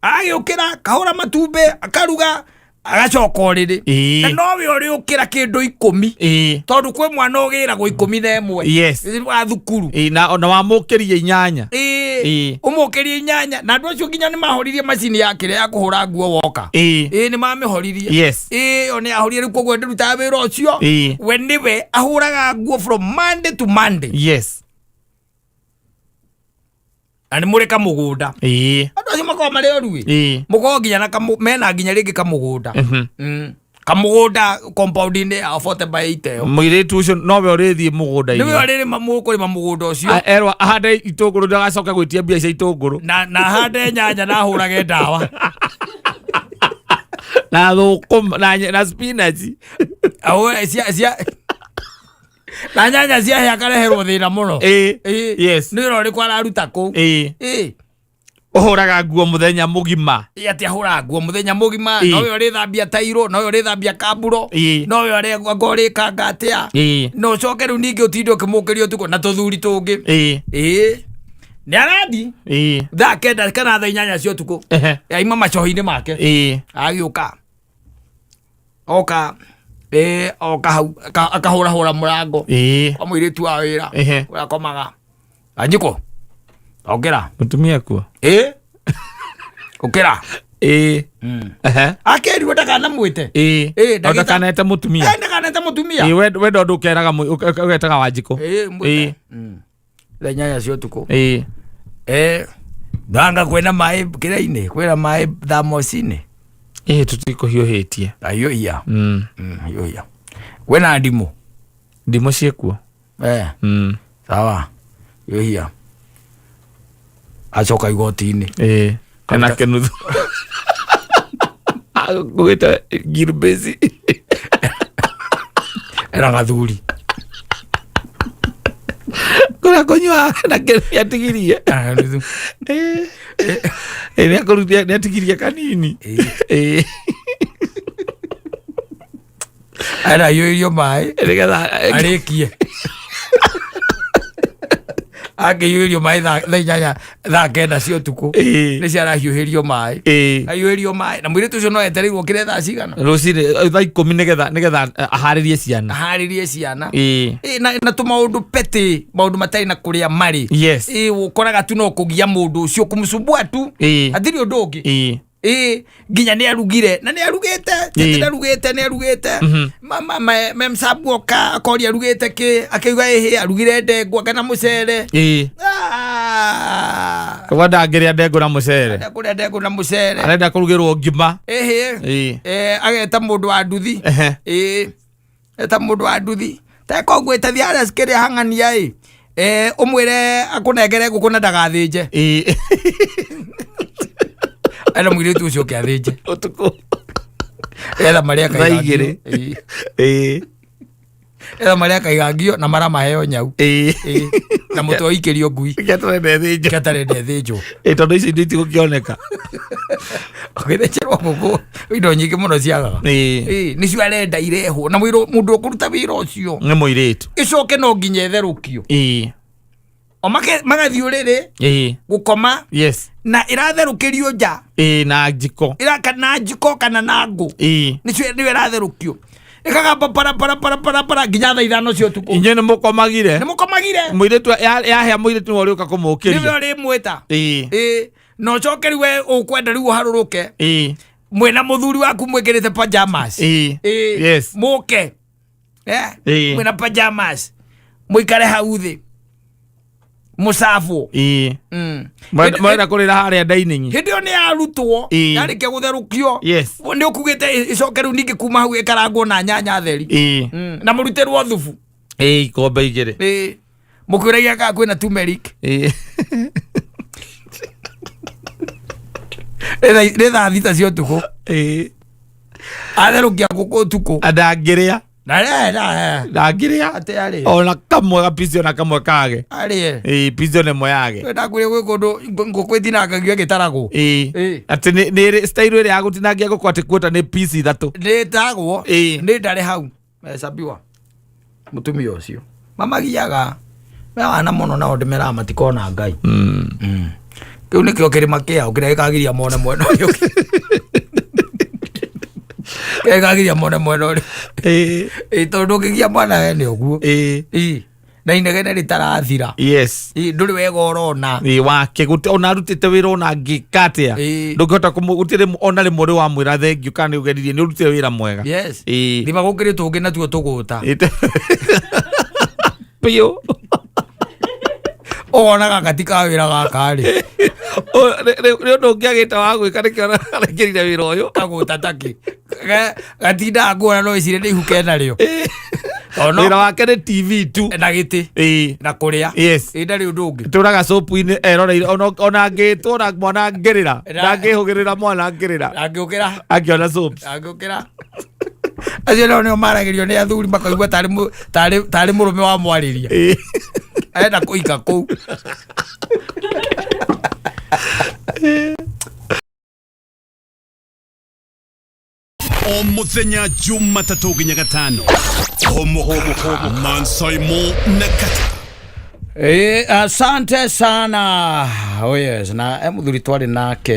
Agĩũkĩra, kahũra matumbĩ, akaruga, agacoka ũrĩrĩ. Ĩĩ. Na nowe ũrĩũkĩra kĩndũ 10. Ĩĩ. Tondũ kwĩ mwana ũgĩragwo 11. Yes. Wa thukuru. Ĩĩ, na wamũkĩria 8. Ĩĩ. Ĩĩ. Ũmũkĩrie 8. Na andũ acio nginya nĩ mahoririe macini ya kĩrĩa ya kũhũra nguo woka. Ĩĩ. Ĩĩ, nĩ mamĩhoririe. Yes. Ĩĩ, o nĩ ahorire rĩu koguo ndĩrutaga wĩra ũcio. Ĩĩ. We nĩwe ahũraga nguo from Monday to Monday. Yes. Na nĩ mũrĩ kamũgũnda. Ĩĩ. Andũ acio makoragwo marĩ oru ĩ. Ĩĩ. Mũkoragwo nginya na mena nginya rĩngĩ kamũgũnda. Kamũgũnda compound-inĩ ya 40 by 80 ĩyo. Mũirĩtu ũcio nowe ũrĩthiĩ mũgũnda-inĩ. Nĩwe ũrĩrĩma mũkũrĩma mũgũnda ũcio. Erwo ahande itũngũrũ ndagacoke gwĩtia mbia cia itũngũrũ. Na ahande nyanya na ahũrage ndawa. Na thũkũma, na spinach. Ahũre cia na nyanya cia hĩa akareherwo thĩna mũno. Ĩĩ. Ĩĩ. Yes. Nĩ wĩra ũrĩkũ araruta kũu? Ĩĩ. Ĩĩ. Ũhũraga nguo mũthenya mũgima. Ĩĩ, atĩ ahũraga nguo mũthenya mũgima. Ĩĩ. Nowe ũrĩthambia tairo, nowe ũrĩthambia kamburo. Ĩĩ. Nowe anga ũrĩkanga atĩa. Ĩĩ. Na ũcoke rĩu ningĩ ũtinde ũkĩmũkĩria ũtukũ na tũthuri tũngĩ. Ĩĩ. Ĩĩ. Nĩ arathi. Ĩĩ. Thaa 9 kana thaa 8 cia ũtukũ. Ehe. Aima macohi-inĩ make. Ĩĩ. Agĩũka. Oka. Ĩĩ, oka hau, akahũrahũra mũrango. Ĩĩ. Kwa mũirĩtu wa wĩra. Ehe. Ũrĩa akomaga. Anjikũ. Okĩra. Mũtumia kuo. Ĩĩ. Ũkĩra. Ĩĩ. Ehe. Akerirwo ndakanamwĩte. Ĩĩ. Ĩĩ, O ndakanete mũtumia. Ĩĩ, ndakanete mũtumia. Ĩĩ, we ndo ndũkeraga ũgetaga Wanjikũ. Ĩĩ, mwĩte. Ĩĩ. Thaa 8 cia ũtukũ. Ĩĩ. Ĩĩ. Ndanga kwĩna maĩ kĩrĩa-inĩ, kwĩna maĩ thamoci-inĩ. Ĩĩ, tũtikũhiũhĩtie. Hiũhia. Hiũhia. Kwĩna ndimũ. Ndimũ ciĩkuo. Sawa. Hiũhia. Acoka igoti-inĩ. Ĩĩ. Kana kĩnuthu. Ngũgĩta ngirubĩci. Ena gathuri. Kũrĩa kũnyua na kĩnuthu atigirie. Ĩĩ. Ĩĩ, nĩ atigirie kanini. Ĩĩ. Ara hiũhĩrio maĩ. Nĩgetha Arĩkie. Akĩhiũhĩrio maĩ thaa 8, thaa 9 cia ũtukũ. Nĩcio arahiũhĩrio maĩ. Ahiũhĩrio maĩ na mũirĩtu ũcio no etereirwo kĩrĩa thaa cigana? Rũcinĩ thaa 10 nĩgetha aharĩrie ciana. Aharĩrie ciana. Ĩ, na tũmaũndũ petty, maũndũ matarĩ na kũrĩa marĩ. Ĩ, ũkoraga tu no kũgia mũndũ ũcio, kũmũcumbua tu. Hatirĩ ũndũ ũngĩ. Ĩ, nginya nĩ arugire na nĩ arugĩte. Nĩ arugĩte, nĩ arugĩte. Memsabu oka akoria arugĩte kĩ, akĩuga ĩhĩ arugire ndengwa kana mũcere. Ah. Koguo ndangĩrĩa ndengũ na mũcere. Arenda kũrĩa ndengũ na mũcere. Arenda kũrugĩrwo ngima. Ĩhĩ. Ageta mũndũ wa nduthi. Ĩ, eta mũndũ wa nduthi teka ũguo ĩtathi harĩa kĩrĩa hang'ania ĩ, ũmwĩre akũnengere ngũkũ na ndagathĩnje. Ena mũirĩtu ũcio ũke athĩnje. Ũtukũ. Etha marĩa Thaa 2. Etha marĩa akaigangio na maramaheo nyau. Na mũtwe ũikĩrio ngui. Gĩatarenda ĩthĩnjwo. Gĩatarenda ĩthĩnjwo. Tondũ ici indo itigũkĩoneka. Ũgĩthĩnjĩrwo ngũkũ indo nyingĩ mũno ciagaga. Nĩcio arenda irehwo na mũndũ ũkũruta wĩra ũcio nĩ mũirĩtu. Ĩcoke no nginya ĩtherũkio. O magathiĩ ũrĩrĩ gũkoma. Na ĩratherũkĩrio nja. Na njiko. Kana njiko kana na ngũ. Nĩcio nĩyo ĩratherũkio. Ĩkagamba para para para para para nginya thaa 5 cia ũtukũ. Inyuĩ nĩ mũkomagire. Nĩ mũkomagire. Mũirĩtu yahĩa mũirĩtu nĩwe ũrĩũka kũmũkĩria. Nĩwe ũrĩmwĩta. Na ũcoke rĩu we ũkwenda rĩu ũharũrũke. Mwĩna mũthuri waku mwĩkĩrĩte pajamas. Mũke. Mwĩna pajamas. Mũikare hau thĩ. Mũcabwo. Mwenda kũrĩra harĩa dining. Hĩndĩ ĩyo nĩ yarutwo, yarĩkia gũtherũkio. Nĩ ũkugĩte ĩcoke rĩu ningĩ kuma hau ĩkarangwo na nyanya theri. Na mũrutĩrwo thubu. Ikombe 2. Mũkwĩragia kana kwĩna turmeric. Nĩ thaa 6 cia ũtukũ. Atherũkia ngũkũ ũtukũ. Ndangĩrĩa. Na Ndangĩrĩa. Atĩ arĩe. Ona kamwe gapici ona kamwe kage. Arĩe. Pici ona ĩmwe yage. Ndakwĩra gwĩ kũndũ ngũkũ ĩtinangagio ĩgĩtaragwo. Atĩ nĩ ĩrĩ style ĩrĩa ya gũtinangia ngũkũ atĩ kuota nĩ pici 3. Nĩ ĩtagwo. Nĩ ndare hau. Mecabiwa. Mũtumia ũcio. Mamagiaga. Me wana mũno nao ndĩmeraga matikona Ngai. Kĩu nĩkĩo kĩrĩma kĩao kĩrĩa gĩkagiria mone mwena ũrĩa ũngĩ. Kĩrĩa gĩkagiria mone mwena ũrĩa. Tondũ ũngĩgia mwana we nĩ ũguo. Na inegene rĩtarathira. Ndũrĩ wega ũrona. Wake ona arutĩte wĩra ona angĩka atĩa. Ndũngĩhota gũtirĩ ona rĩmwe ũrĩ wamwĩra thengiũ kana nĩ ũgeririe, nĩ ũrutire wĩra mwega. Thima gũkĩrĩ tũngĩ natuo tũgũta. Biũ. Ũkona gaka ti ka wĩra gaka rĩ. Nĩ ũndũ ũngĩ agĩte wa gwĩka nĩkĩo arekĩrire wĩra ũyũ. Kagũta takĩ. Gatindaga kuona no ĩcire nĩ ihuke narĩo. Wĩra wake nĩ TV tu. Na gĩtĩ. Na kũrĩa. Ndarĩ ũndũ ũngĩ. Tũraga soap-inĩ eroreire ona angĩtwo na mwana angĩrĩra. Ndangĩhũgĩrĩra mwana angĩrĩra. Angĩũkĩra. Angĩona soaps. Angĩũkĩra. Acio nao nĩo maragĩrio nĩ athuri makaigua tarĩ mũrũme wa mwarĩria. Arenda kũika kũu. O mũthenya Jumatatũ nginya Gatano. Homo, Mansaimo na Kata. Asante sana. Oh yes, na mũthuri twarĩ nake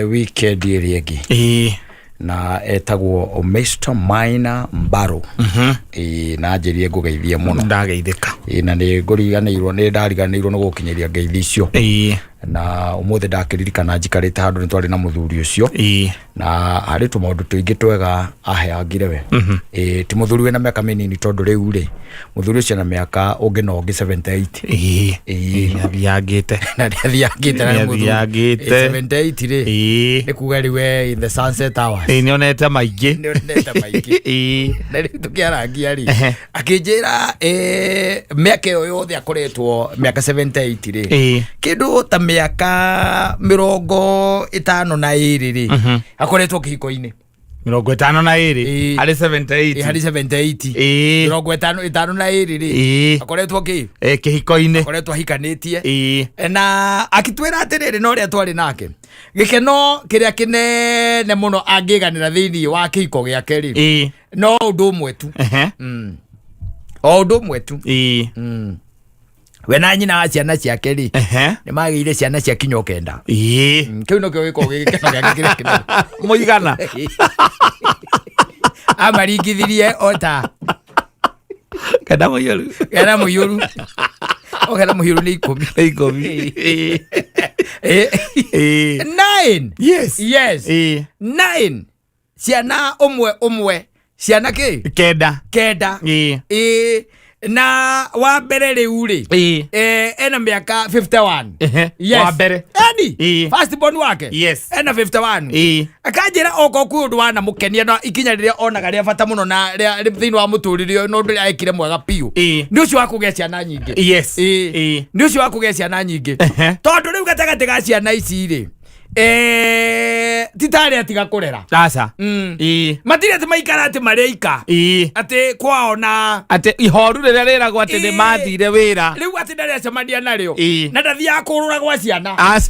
weekend ĩrĩa ĩngĩ. Na etagwo Mr Maina Mbaro. Na anjĩrire ngũgeithie mũno. Ndageithĩka. Na nĩ ngũriganĩirwo, nĩ ndariganĩirwo nĩ gũkinyĩria ngeithi icio. Na ũmũthĩ ndakĩririkana njikarĩte handũ nĩ twarĩ na mũthuri ũcio. Na harĩ tũmaũndũ tũingĩ twega aheangire we. Ti mũthuri wĩna mĩaka mĩnini tondũ rĩu rĩ, mũthuri ũcio na mĩaka ũngĩ na ũngĩ 78. Nĩ athiangĩte. Na nĩ athiangĩte na nĩ mũthuri. Nĩ athiangĩte. 78 rĩ. Nĩ kuga rĩu we in the sunset hours. Nĩ onete maingĩ. Nĩ onete maingĩ. Na rĩu tũkĩarangia rĩ, akĩnjĩra, mĩaka ĩyo yothe akoretwo mĩaka 78 rĩ. Kĩndũ ta mĩaka 52 rĩ, akoretwo kĩhiko-inĩ. 52? Harĩ 78. Harĩ 78. Mĩrongo ĩtano na ĩrĩ rĩ. Akoretwo kĩ? Kĩhiko-inĩ. Akoretwo ahikanĩtie. Na akĩtwĩra atĩrĩrĩ, na ũrĩa twarĩ nake, gĩkeno kĩrĩa kĩnene mũno angĩganĩra thĩinĩ wa kĩhiko gĩake rĩ, no ũndũ ũmwe tu. O ũndũ ũmwe tu. We na nyina wa ciana ciake rĩ, nĩ magĩire ciana cia kinya 9. Kĩu nokĩo gĩkoragwo gĩ gĩkeno gĩake kĩrĩa kĩnene. Mũigana. Amaringithirie ota 9 mũiyũru. 9 mũiyũru. O 9 mũiyũru nĩ 10. Nĩ 10. 9. Yes. Yes. 9. Ciana ũmwe ũmwe. Ciana kĩ? 9. 9. Ĩĩ. Na wa mbere rĩu rĩ, ena mĩaka 51. Yes. Wa mbere. Eni. First born wake. Yes. Ena 51. Akanjĩra okorwo kwĩ ũndũ wanamũkenia na ikinya rĩrĩa onaga rĩa bata mũno na rĩa thĩinĩ wa mũtũrĩre ũyũ na ũndũ ũrĩa ekire mwega biũ. Nĩ ũcio wa kũgĩa ciana nyingĩ. Yes. Nĩ ũcio wa kũgĩa ciana nyingĩ. Tondũ rĩu gatagatĩ ga ciana ici rĩ, ti ta arĩa tiga kũrera. Aca. Matirĩ atĩ maikara atĩ marĩ aika. Atĩ kwao na atĩ ihoru rĩrĩa rĩragwo atĩ nĩ mathire wĩra. Rĩu atĩ ndarĩ acemania narĩo. Na ndathiaga kũrũra gwa ciana. Aca.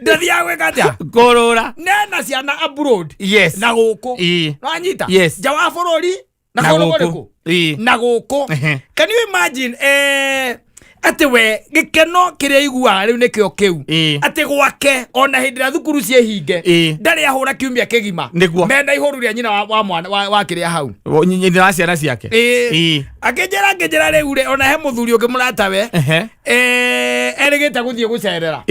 Ndathiaga gwĩka atĩa? Kũrũra. Nena ciana abroad. Yes. Na gũkũ. Nwanyita? Yes. Nja wa bũrũri na Na kũndũ gũkũ. kũrĩkũ? Na gũkũ. Can you imagine atĩ we gĩkeno kĩrĩa aiguaga rĩu nĩkĩo kĩu. Atĩ gwake ona hĩndĩ ĩrĩa thukuru ciĩhinge, ndarĩ ahũra kiumia kĩgima. Nĩguo. Mena ihũru rĩa nyina wa mwana wa kĩrĩa hau. Nyina wa ciana ciake. Akĩnjĩra rĩu rĩ, ona he mũthuri ũngĩ mũratawe, erĩgĩte gũthiĩ gũcerera.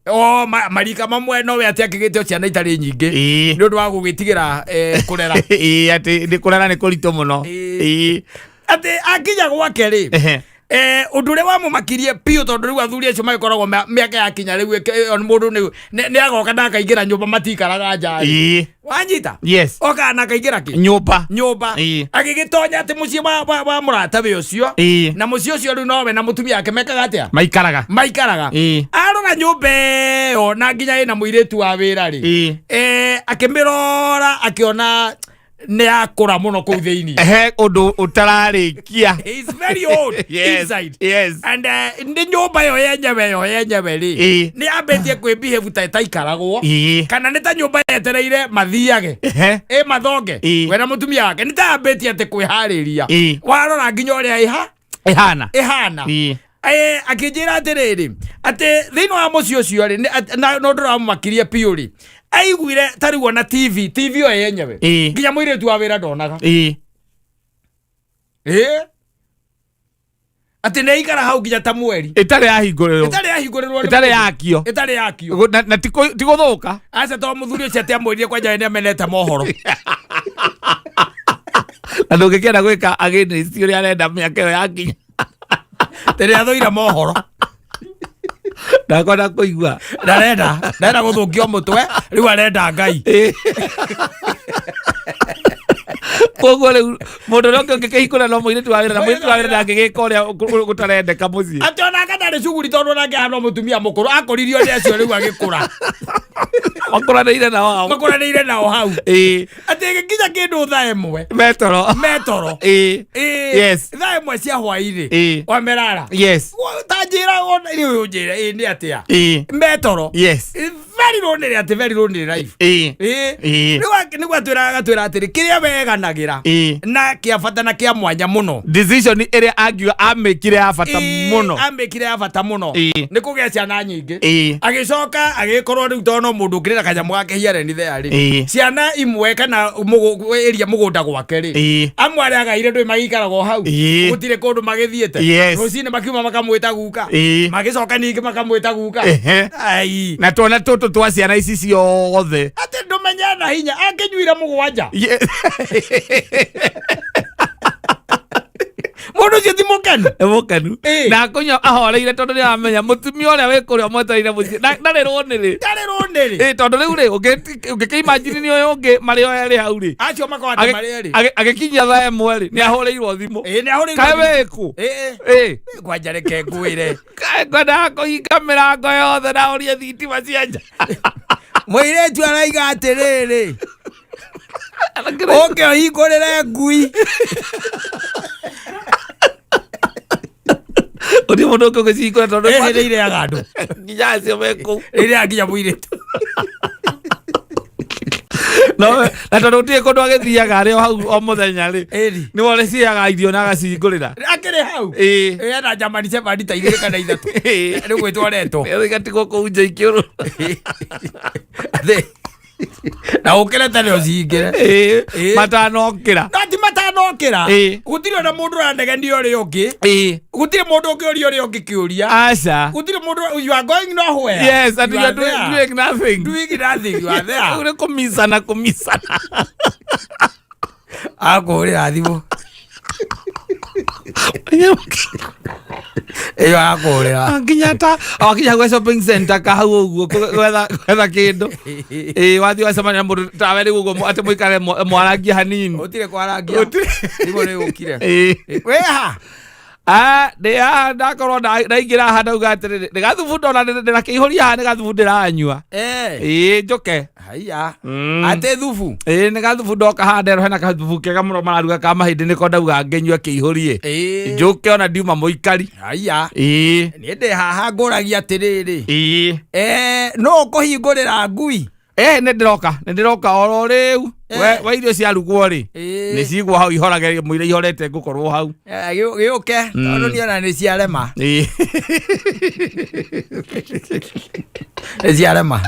O marika mamwe nowe atĩ akĩgĩte o ciana itarĩ nyingĩ. Nĩ ũndũ wa gũgĩtigĩra kũrera. Atĩ nĩ kũrera nĩ kũritũ mũno. Atĩ akinya gwake rĩ, ũndũ ũrĩa wamũmakirie biũ tondũ rĩu athuri acio magĩkoragwo mĩaka yakinya rĩu mũndũ nĩ agoka na akaingĩra nyũmba matikaraga nja rĩ. Wanyita? Yes. Oka na akaingĩra kĩ? Nyũmba. Nyũmba. Agĩgĩtonya atĩ mũciĩ wa mũratawe ũcio. Na mũciĩ ũcio rĩu nowe na mũtumia wake mekaga atĩa? Maikaraga. Maikaraga. Arora nyũmba ĩyo na nginya ĩna mũirĩtu wa wĩra rĩ. Akĩmĩrora akĩona nĩ akũra mũno kũu thĩinĩ. He ũndũ ũtararĩkia. He's very old Yes, inside. Yes. And nĩ nyũmba ĩyo yenyewe ĩyo yenyewe rĩ, nĩ yambĩtie kwĩbehave ta ĩtaikaragwo. Kana nĩ ta nyũmba yetereire mathiage. Ĩ mathonge. We na mũtumia wake nĩ ta yambĩtie atĩ kwĩharĩria. Warora nginya ũrĩa Ĩhana. Ĩhana. Akĩnjĩra atĩrĩrĩ, atĩ thĩinĩ wa mũciĩ ũcio rĩ, na ũndũ ũramũmakirie biũ rĩ, aiguire ta rĩu ona TV, TV ĩyo yenyewe. Nginya mũirĩtu wa wĩra ndonaga. Atĩ nĩ aikara hau nginya ta mweri. Ĩtarĩ yahingũrĩrwo. Ĩtarĩ yahingũrĩrwo nĩ Ĩtarĩ mũndũ. yakio. Ĩtarĩ yakio. Na ti gũthũka. Aca to mũthuri ũcio atĩ amwĩrire kwanja we nĩ amenete mohoro. Na ndũngĩkĩenda gwĩka against ũrĩa arenda mĩaka ĩyo yakinya. Rĩrĩa athũire mohoro. Ndakwenda kũigua. Ndarenda gũthũkio mũtwe, rĩu arenda Ngai. Koguo rĩu mũndũ ũrĩa ũngĩ ũngĩkĩhingũra no mũirĩtu wa wĩra, na mũirĩtu wa wĩra ndangĩgĩka ũrĩa gũtarendeka mũciĩ. Atĩ onake ndarĩ cuguri tondũ onake ahana mũtumia mũkũrũ, akũririo nĩ acio rĩu agĩkũra. Makũranĩire nao hau. Makũranĩire nao hau. Atĩ ĩgĩkinya kĩndũ thaa 1. Metoro. Metoro. Yes. Thaa 1 cia hwaĩ-inĩ. Wamerara. Yes. Ta njĩra ona rĩu ũnjĩre, nĩ atĩa? Metoro. Yes. Very lonely atĩ, very lonely life. Rĩu nĩguo atwĩraga, agatwĩra atĩrĩ, kĩrĩa weganagĩra na kĩa bata na kĩa mwanya mũno. Decision ĩrĩa angiuga amĩkire ya bata mũno. Amĩkire ya bata mũno. Nĩ kũgĩa ciana nyingĩ. Agĩcoka agĩkorwo rĩu tondũ no mũndũ ũngĩrĩ na kanyamũ gake hiareni there rĩ. Ciana imwe kana ĩria mũgũnda gwake rĩ. Amwe arĩa agaire ndũĩ magĩikaraga o hau. Gũtirĩ kũndũ magĩthiĩte. Yes. Rũcinĩ makiuma makamwĩta guka. Magĩcoka ningĩ makamwĩta guka. Ai. Na twana tũtũ twa ciana ici ciothe. Atĩ ndũmenye na hinya akĩnyuire 7. Mũndũ ũcio ti mũkenu. Nĩ mũkenu. Na akũnyua ahoreire tondũ nĩ aramenya mũtumia ũrĩa wĩ kũrĩa mwetereire mũciĩ. Ndarĩ rũnĩrĩ. Ndarĩ rũnĩrĩ. Tondũ rĩu rĩ, ũngĩkĩimagine nĩ ũyũ ũngĩ marĩ o erĩ hau rĩ. Acio makoragwo atĩ marĩ erĩ. Agĩkinyia thaa 1 rĩ, nĩ ahũrĩirwo thimũ. Nĩ ahũrĩirwo Kaĩ thimũ. wĩ kũ? Kwanja reke ngwĩre. Kaĩ ngwendaga kũhinga mĩrango yothe na ũrie thitima cia nja. Mũirĩtu araiga atĩrĩrĩ, ũke ũhingũrĩre ngui. Ũthiĩ mũndũ ũngĩ ũgĩcihingũra tondũ Nĩ irĩaga andũ. Nginya acio me kũu. Ĩrĩaga nginya mũirĩtu. No na tondũ gũtirĩ kũndũ agĩthiaga arĩ o hau o mũthenya rĩ, Ĩni. nĩwe ũrĩciaga irio na agacihingũrĩra. Akĩrĩ hau. Ĩĩ. Ena German Shepherd ta igĩrĩ kana ithatũ. Ĩĩ. Nĩ gwĩtwo aretwo. Igatigwo kũu nja ikĩũrũra. Athĩ. Na ũkĩre tene ũcihingĩre. Ĩĩ. Ĩĩ. Matanokĩra. No ti matanokĩra. Ĩĩ. Gũtirĩ ona mũndũ ũranegenia ũrĩa ũngĩ. Ĩĩ. Gũtirĩ mũndũ ũngĩũria ũrĩa ũngĩ kĩũria. Aca. Gũtirĩ mũndũ, you are going nowhere. Yes, and you are there. doing nothing. Doing nothing, you are there. Ũrĩ kũmicana kũmicana. Akũhũrĩra thimũ. Ĩyo akũhũrĩra. Nginya ta wakinya gwa shopping center ka hau ũguo gwetha kĩndũ. Ĩĩ, wathiĩ wacemania na mũndũ tawe rĩu ũguo atĩ mũikare mwarangie hanini. Gũtirĩ kwarangia. Gũtirĩ. Thimũ nĩ ĩgũkire. Ĩĩ. Wĩha. Ah, ndĩ haha ndakorwo ndaingĩra haha ndauga atĩrĩrĩ, nĩ gathubu ndona ndĩrakĩihũria haha, nĩ gathubu ndĩranyua. Eh. Ĩĩ, njũke. Haiya. Atĩ thubu. Ĩĩ, nĩ gathubu ndoka haha nderwo hena gathubu kega mũno mararuga ka mahĩndĩ, nĩko ndauga ngĩnyue kĩihũrie. Ĩĩ. Njũke ona ndiuma mũikari. Haiya. Ĩĩ. Niĩ ndĩ haha ngũragia atĩrĩrĩ. Ĩĩ. Eh, no ũkũhingũrĩra ngui? Eh, nĩ ndĩroka, nĩ ndĩroka oro rĩu. We irio ciarugwo rĩ, Ĩĩ. nĩ cigwo hau ihorage mũira ihorete ngũkorwo hau. Eh, gĩũke tondũ niĩ ona nĩ ciarema. Ĩĩ. Nĩ ciarema.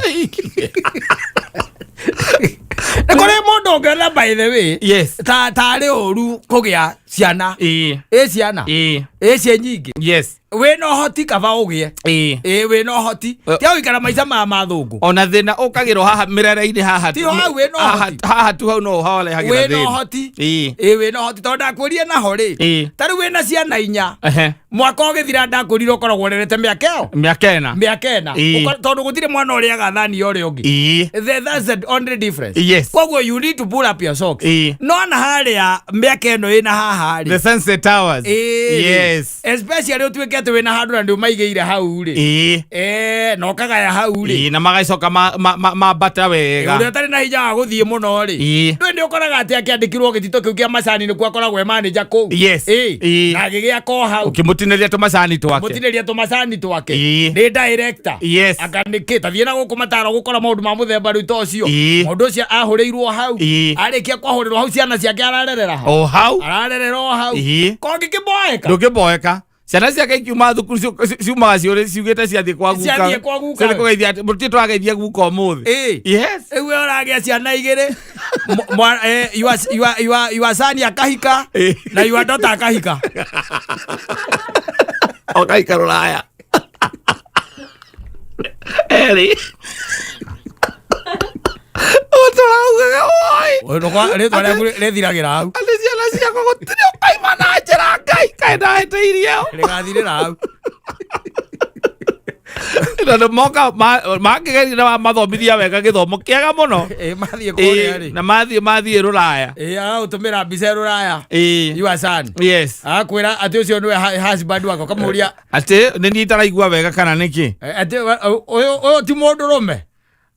Nĩ kũrĩ mũndũ ũngĩona, by the way, Yes. ta tarĩ ũru kũgĩa ciana. Ĩĩ. Ĩ ciana. Ĩĩ. Ĩ ciĩ nyingĩ. Yes. Wĩna ũhoti kaba ũgĩe. Ĩĩ. Ĩ wĩna ũhoti. Tiga gũikara maica maya ma thũngũ. Ona thĩna ũkagĩrwo haha mĩrere-inĩ haha. Ti hau wĩna ũhoti. Haha tu hau no harehagĩra Wĩna thĩna. ũhoti. Ĩĩ. Ĩ wĩna ũhoti tondũ ndakwĩrire naho rĩ. Ĩĩ. Ta rĩu wĩna ciana inya. Ehe. Mwaka ũgĩthira ndakwĩrire ũkoragwo ũrerete mĩaka ĩyo. Mĩaka ĩna. Mĩaka ĩna. Ĩĩ. Tondũ gũtirĩ mwana ũrĩaga thani ya ũrĩa ũngĩ. Ĩĩ. That's the only difference. Yes. Koguo you need to pull up your socks. Ĩĩ. No na harĩa mĩaka ĩno ĩna haha rĩ. The Sunset Towers. Ĩĩ. Yes. Especially ũtuĩke atĩ wĩna handũ na nĩ ũmaigĩire hau rĩ. Ĩĩ. Eh, na ũkagaya hau rĩ. Ĩĩ, na magacoka mambata wega. Ũrĩa ũtarĩ na hinya wa gũthiĩ mũno rĩ. Ĩĩ. Ndũĩ nĩ ũkoraga atĩ akĩandĩkirwo gĩtito kĩu kĩa macani nĩkuo akoragwo e manager kũu. Yes. Ĩĩ. Ĩĩ. Na agĩgĩaka o hau. Ũkĩmũtinĩria tũmacani twake. Mũtinĩria tũmacani twake. Ĩĩ. Nĩ director. Yes. Anga nĩkĩ tathiĩ na gũkũ mataro gũkora maũndũ ma mũthemba rĩu ta ũcio. Ĩĩ. Mũndũ ũcio ahũrĩirwo hau. Ĩĩ. Arĩkia kwahũrĩrwo hau ciana ciake ararerera hau. O hau. Ararerera o hau. Ĩĩ. Kongĩkĩmboeka. Ndũngĩmboeka. Ciana ciake ikiuma thukuru ciumaga ciugĩte ciathiĩ kwa guka. Ciathiĩ kwa guka. Ciathiĩ kũgeithia atĩ mũtirĩ tũrageithia guka ũmũthĩ. Ĩĩ. Yes. Rĩu we ũragĩa ciana igĩrĩ. Your son akahika Ĩĩ. na your daughter akahika. Ũkaika rũraya. Erĩ. Ũtũraugaga oi. Rĩtwa rĩaku rĩthiragĩra hau. Atĩ ciana ciakwa gũtirĩ ũkaima na njĩra Ngai kaĩ ndahĩtĩirie. Rĩgathirĩra hau. Tondũ moka mangĩgeria na mathomithia wega gĩthomo kĩega mũno. Ĩĩ mathiĩ kũrĩa Ĩĩ, rĩ. na mathiĩ rũraya. Ĩĩ agagũtũmĩra mbica e rũraya. Ĩĩ. Your son. Yes. Agakwĩra atĩ ũcio nĩwe husband wako ũkamũria Atĩ nĩ niĩ itaraigua wega kana nĩkĩ? Atĩ ũyũ ti mũndũrũme.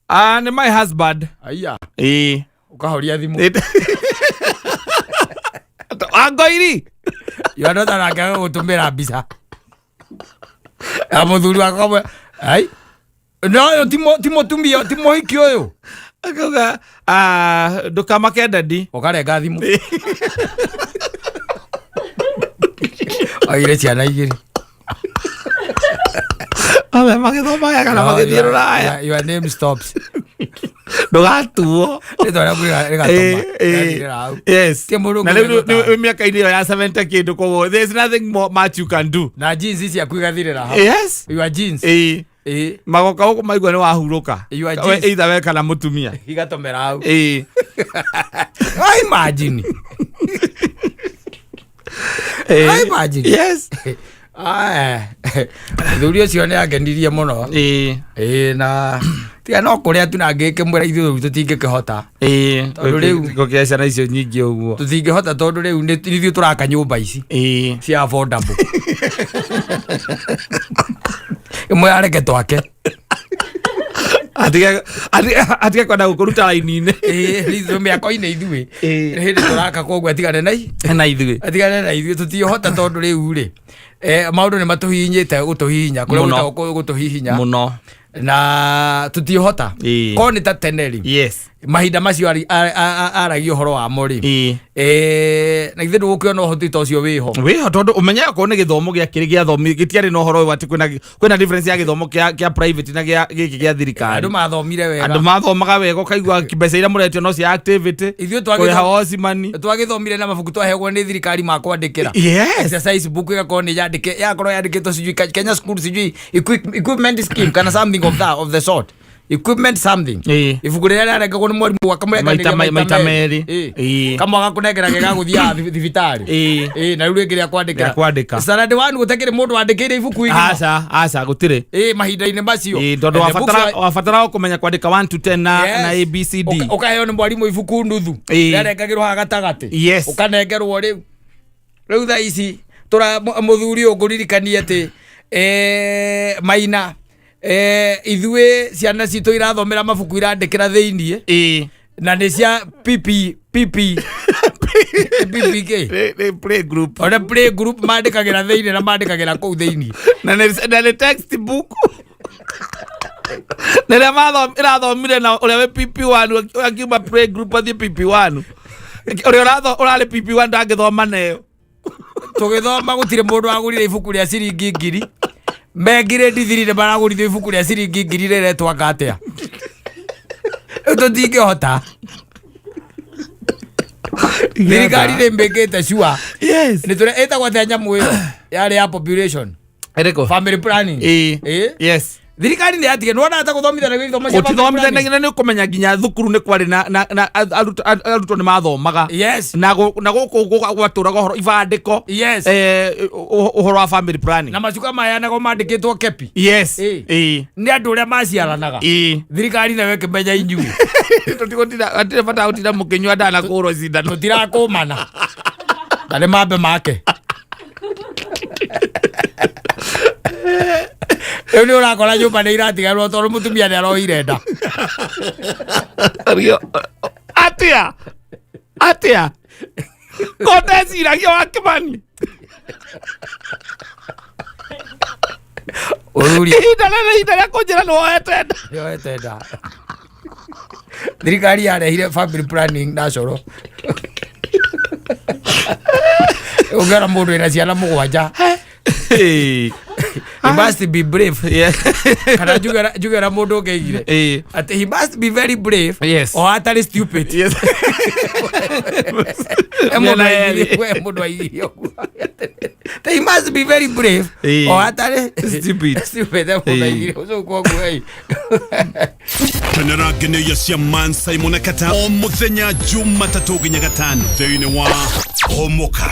Ah, nĩ my husband. Aya. Ĩĩ. Ũkahoria thimũ. Angoiri. Your daughter nake agagũtũmĩra mbica. Ya mũthuri wako amwe. Ai. No ũyũ ti mũtumia, ti mũhiki ũyũ. Akauga, ah, ndũkamake daddy. Ũkarenga thimũ. Oire ciana igĩrĩ. Othe magĩthoma wega na magĩthiĩ rũraya. Your name stops. Ndũgatuo. Rĩtwa rĩaku rĩgatũma. Rĩgathirĩra hau. Yes. Ti mũndũ Na rĩu ũngĩgũtara. nĩ mĩaka-inĩ ĩyo ya 70 kĩndũ, koguo there is nothing more much you can do. Na jeans ciaku igathirĩra hau. Yes. Your jeans. Ĩĩ. Ĩĩ. Magoka gũkũ maigua nĩ wahurũka. Your jeans. Either we kana mũtumia. Igatomera hau. Ĩĩ. I imagine. Ĩĩ. I imagine. Yes. Aya. Mũthuri ũcio nĩ angenirie mũno. Ĩĩ. Ĩĩ na tiga no kũrĩa tu na ngĩkĩmwĩra ithuĩ rĩu tũtingĩkĩhota. Ĩĩ. Tondũ rĩu- Gũkĩa ciana icio nyingĩ ũguo. Tũtingĩhota tondũ rĩu nĩ ithuĩ tũraka nyũmba ici. Ĩĩ. Cia affordable. Ĩmwe areke twake. Atige kwenda gũkũruta raini-inĩ. Ĩĩ ithuĩ mĩako-inĩ ithuĩ. Ĩĩ. Nĩ hĩndĩ tũraka koguo atigane na Na ithuĩ. atigane na ithuĩ tũtingĩhota tondũ rĩu rĩ maũndũ nĩ matũhihinyĩte gũtũhihinya kũrĩa Mũno. gwĩtagwo gũtũhihinya Mũno. Na tũtiĩhota. Korwo nĩ ta tene rĩ, mahinda macio aragia ũhoro wamo rĩ, na githĩ ndũgũkĩona ũhoti ta ũcio wĩho? Wĩho, tondũ ũmenye okorwo nĩ gĩthomo gĩakĩrĩ gĩathomi gĩtiarĩ na ũhoro ũyũ atĩ kwĩna difference ya gĩthomo kĩa private na gĩa gĩkĩ gĩa thirikari. Andũ mathomire wega. Andũ mathomaga wega, ũkaigua mbeca iria mũretio no cia activity. Ithuĩ kũrĩha ocimani. Twagĩthomire na mabuku twaheagwo nĩ thirikari ma kwandĩkĩra. Exercise book ĩgakorwo nĩ yandĩke, yakorwo yandĩkĩtwo sijui Kenya school sijui equipment scheme kana something of that of the sort, equipment something. Ibuku rĩrĩa rĩarengagwo nĩ mwarimũ akamũrenganĩria maita merĩ. Kamwe agakũnengera ge gagũthiaga thibitarĩ. Na rĩu rĩngĩ rĩa kwandĩkĩra. Rĩa kwandĩka. Standard one gũtakĩrĩ mũndũ wandĩkĩire ibuku igima. Aca, aca, gũtirĩ. Mahinda-inĩ macio. Tondũ And the books wabatara kũmenya kwandĩka 1 to 10 na na ABCD. Ũkaheo nĩ mwarimũ ibuku nuthu rĩarengagĩrwo haha gatagatĩ. Ũkanengerwo rĩu. Rĩu thaa ici tũra mũthuri ũyũ ngũririkanie atĩ Maina, ithuĩ ciana citũ irathomera mabuku irandĩkĩra thĩiniĩ na nĩ cia PP PP PPK. Nĩ play group. Ona play group mandĩkagĩra thĩiniĩ na mandĩkagĩra kũu thĩiniĩ. Na nĩ textbook rĩrĩa ĩrathomire na ũrĩa wĩ PP1 akiuma play group athiĩ PP1, ũrĩa ũrarĩ PP1 ndangĩthoma nayo. Tũgĩthoma gũtirĩ mũndũ wagũrire ibuku rĩa ciringi 1000. Me grade 3 nĩ maragũrithio ibuku rĩa ciringi 1000 rĩretwanga atĩa? Rĩu tũtingĩhota. Thirikari nĩ mbĩkĩte sure. Nĩ tũrĩa ĩtagwo atĩa nyamũ ĩyo yarĩ ya population? Ĩrĩkũ? Family planning. Thirikari nĩ yatige nĩwona ata gũthomithanagia ithomo cia family planning. Gũtithomithanagia na nĩ ũkũmenya nginya thukuru nĩ kwarĩ na arutwo nĩ mathomaga. Na gũkũ gwatũraga ũhoro ibandĩko. Ũhoro wa family planning. Na macuka maheanagwo mandĩkĩtwo kepi. Nĩ andũ ũrĩa maciaranaga. Thirikari nayo ĩkĩmenya inyuĩ Tũtigũtinda, hatirĩ bata gũtinda mũkĩnyua ndanakũrwo cindano. Tũtirakũmana na nĩ mambe make. Rĩu nĩ ũrakora nyũmba nĩ iratigarwo tondũ mũtumia nĩ aroire nda. Atia atia koteciragia wa Kimani? Ũruri. Ihinda rĩrĩ, ihinda rĩa kũnjĩra nĩ woete nda. Yoete nda. Thirikari yarehire family planning na coro. Ũngĩona mũndũ wĩna ciana mũgwanja, he must be brave. Kana njuge ũrĩa mũndũ ũngĩigire atĩ he must be very brave o atarĩ stupid. Mũndũ Mĩena aigire yerĩ. we mũndũ aigire ũguo. He must be very brave o atarĩ Stupid. stupid. Mũndũ aigire ũcio koguo Kenera ngeneia cia Man Simon na Kata o muthenya Jumatatũ nginya Gatano thĩinĩ wa Homoka.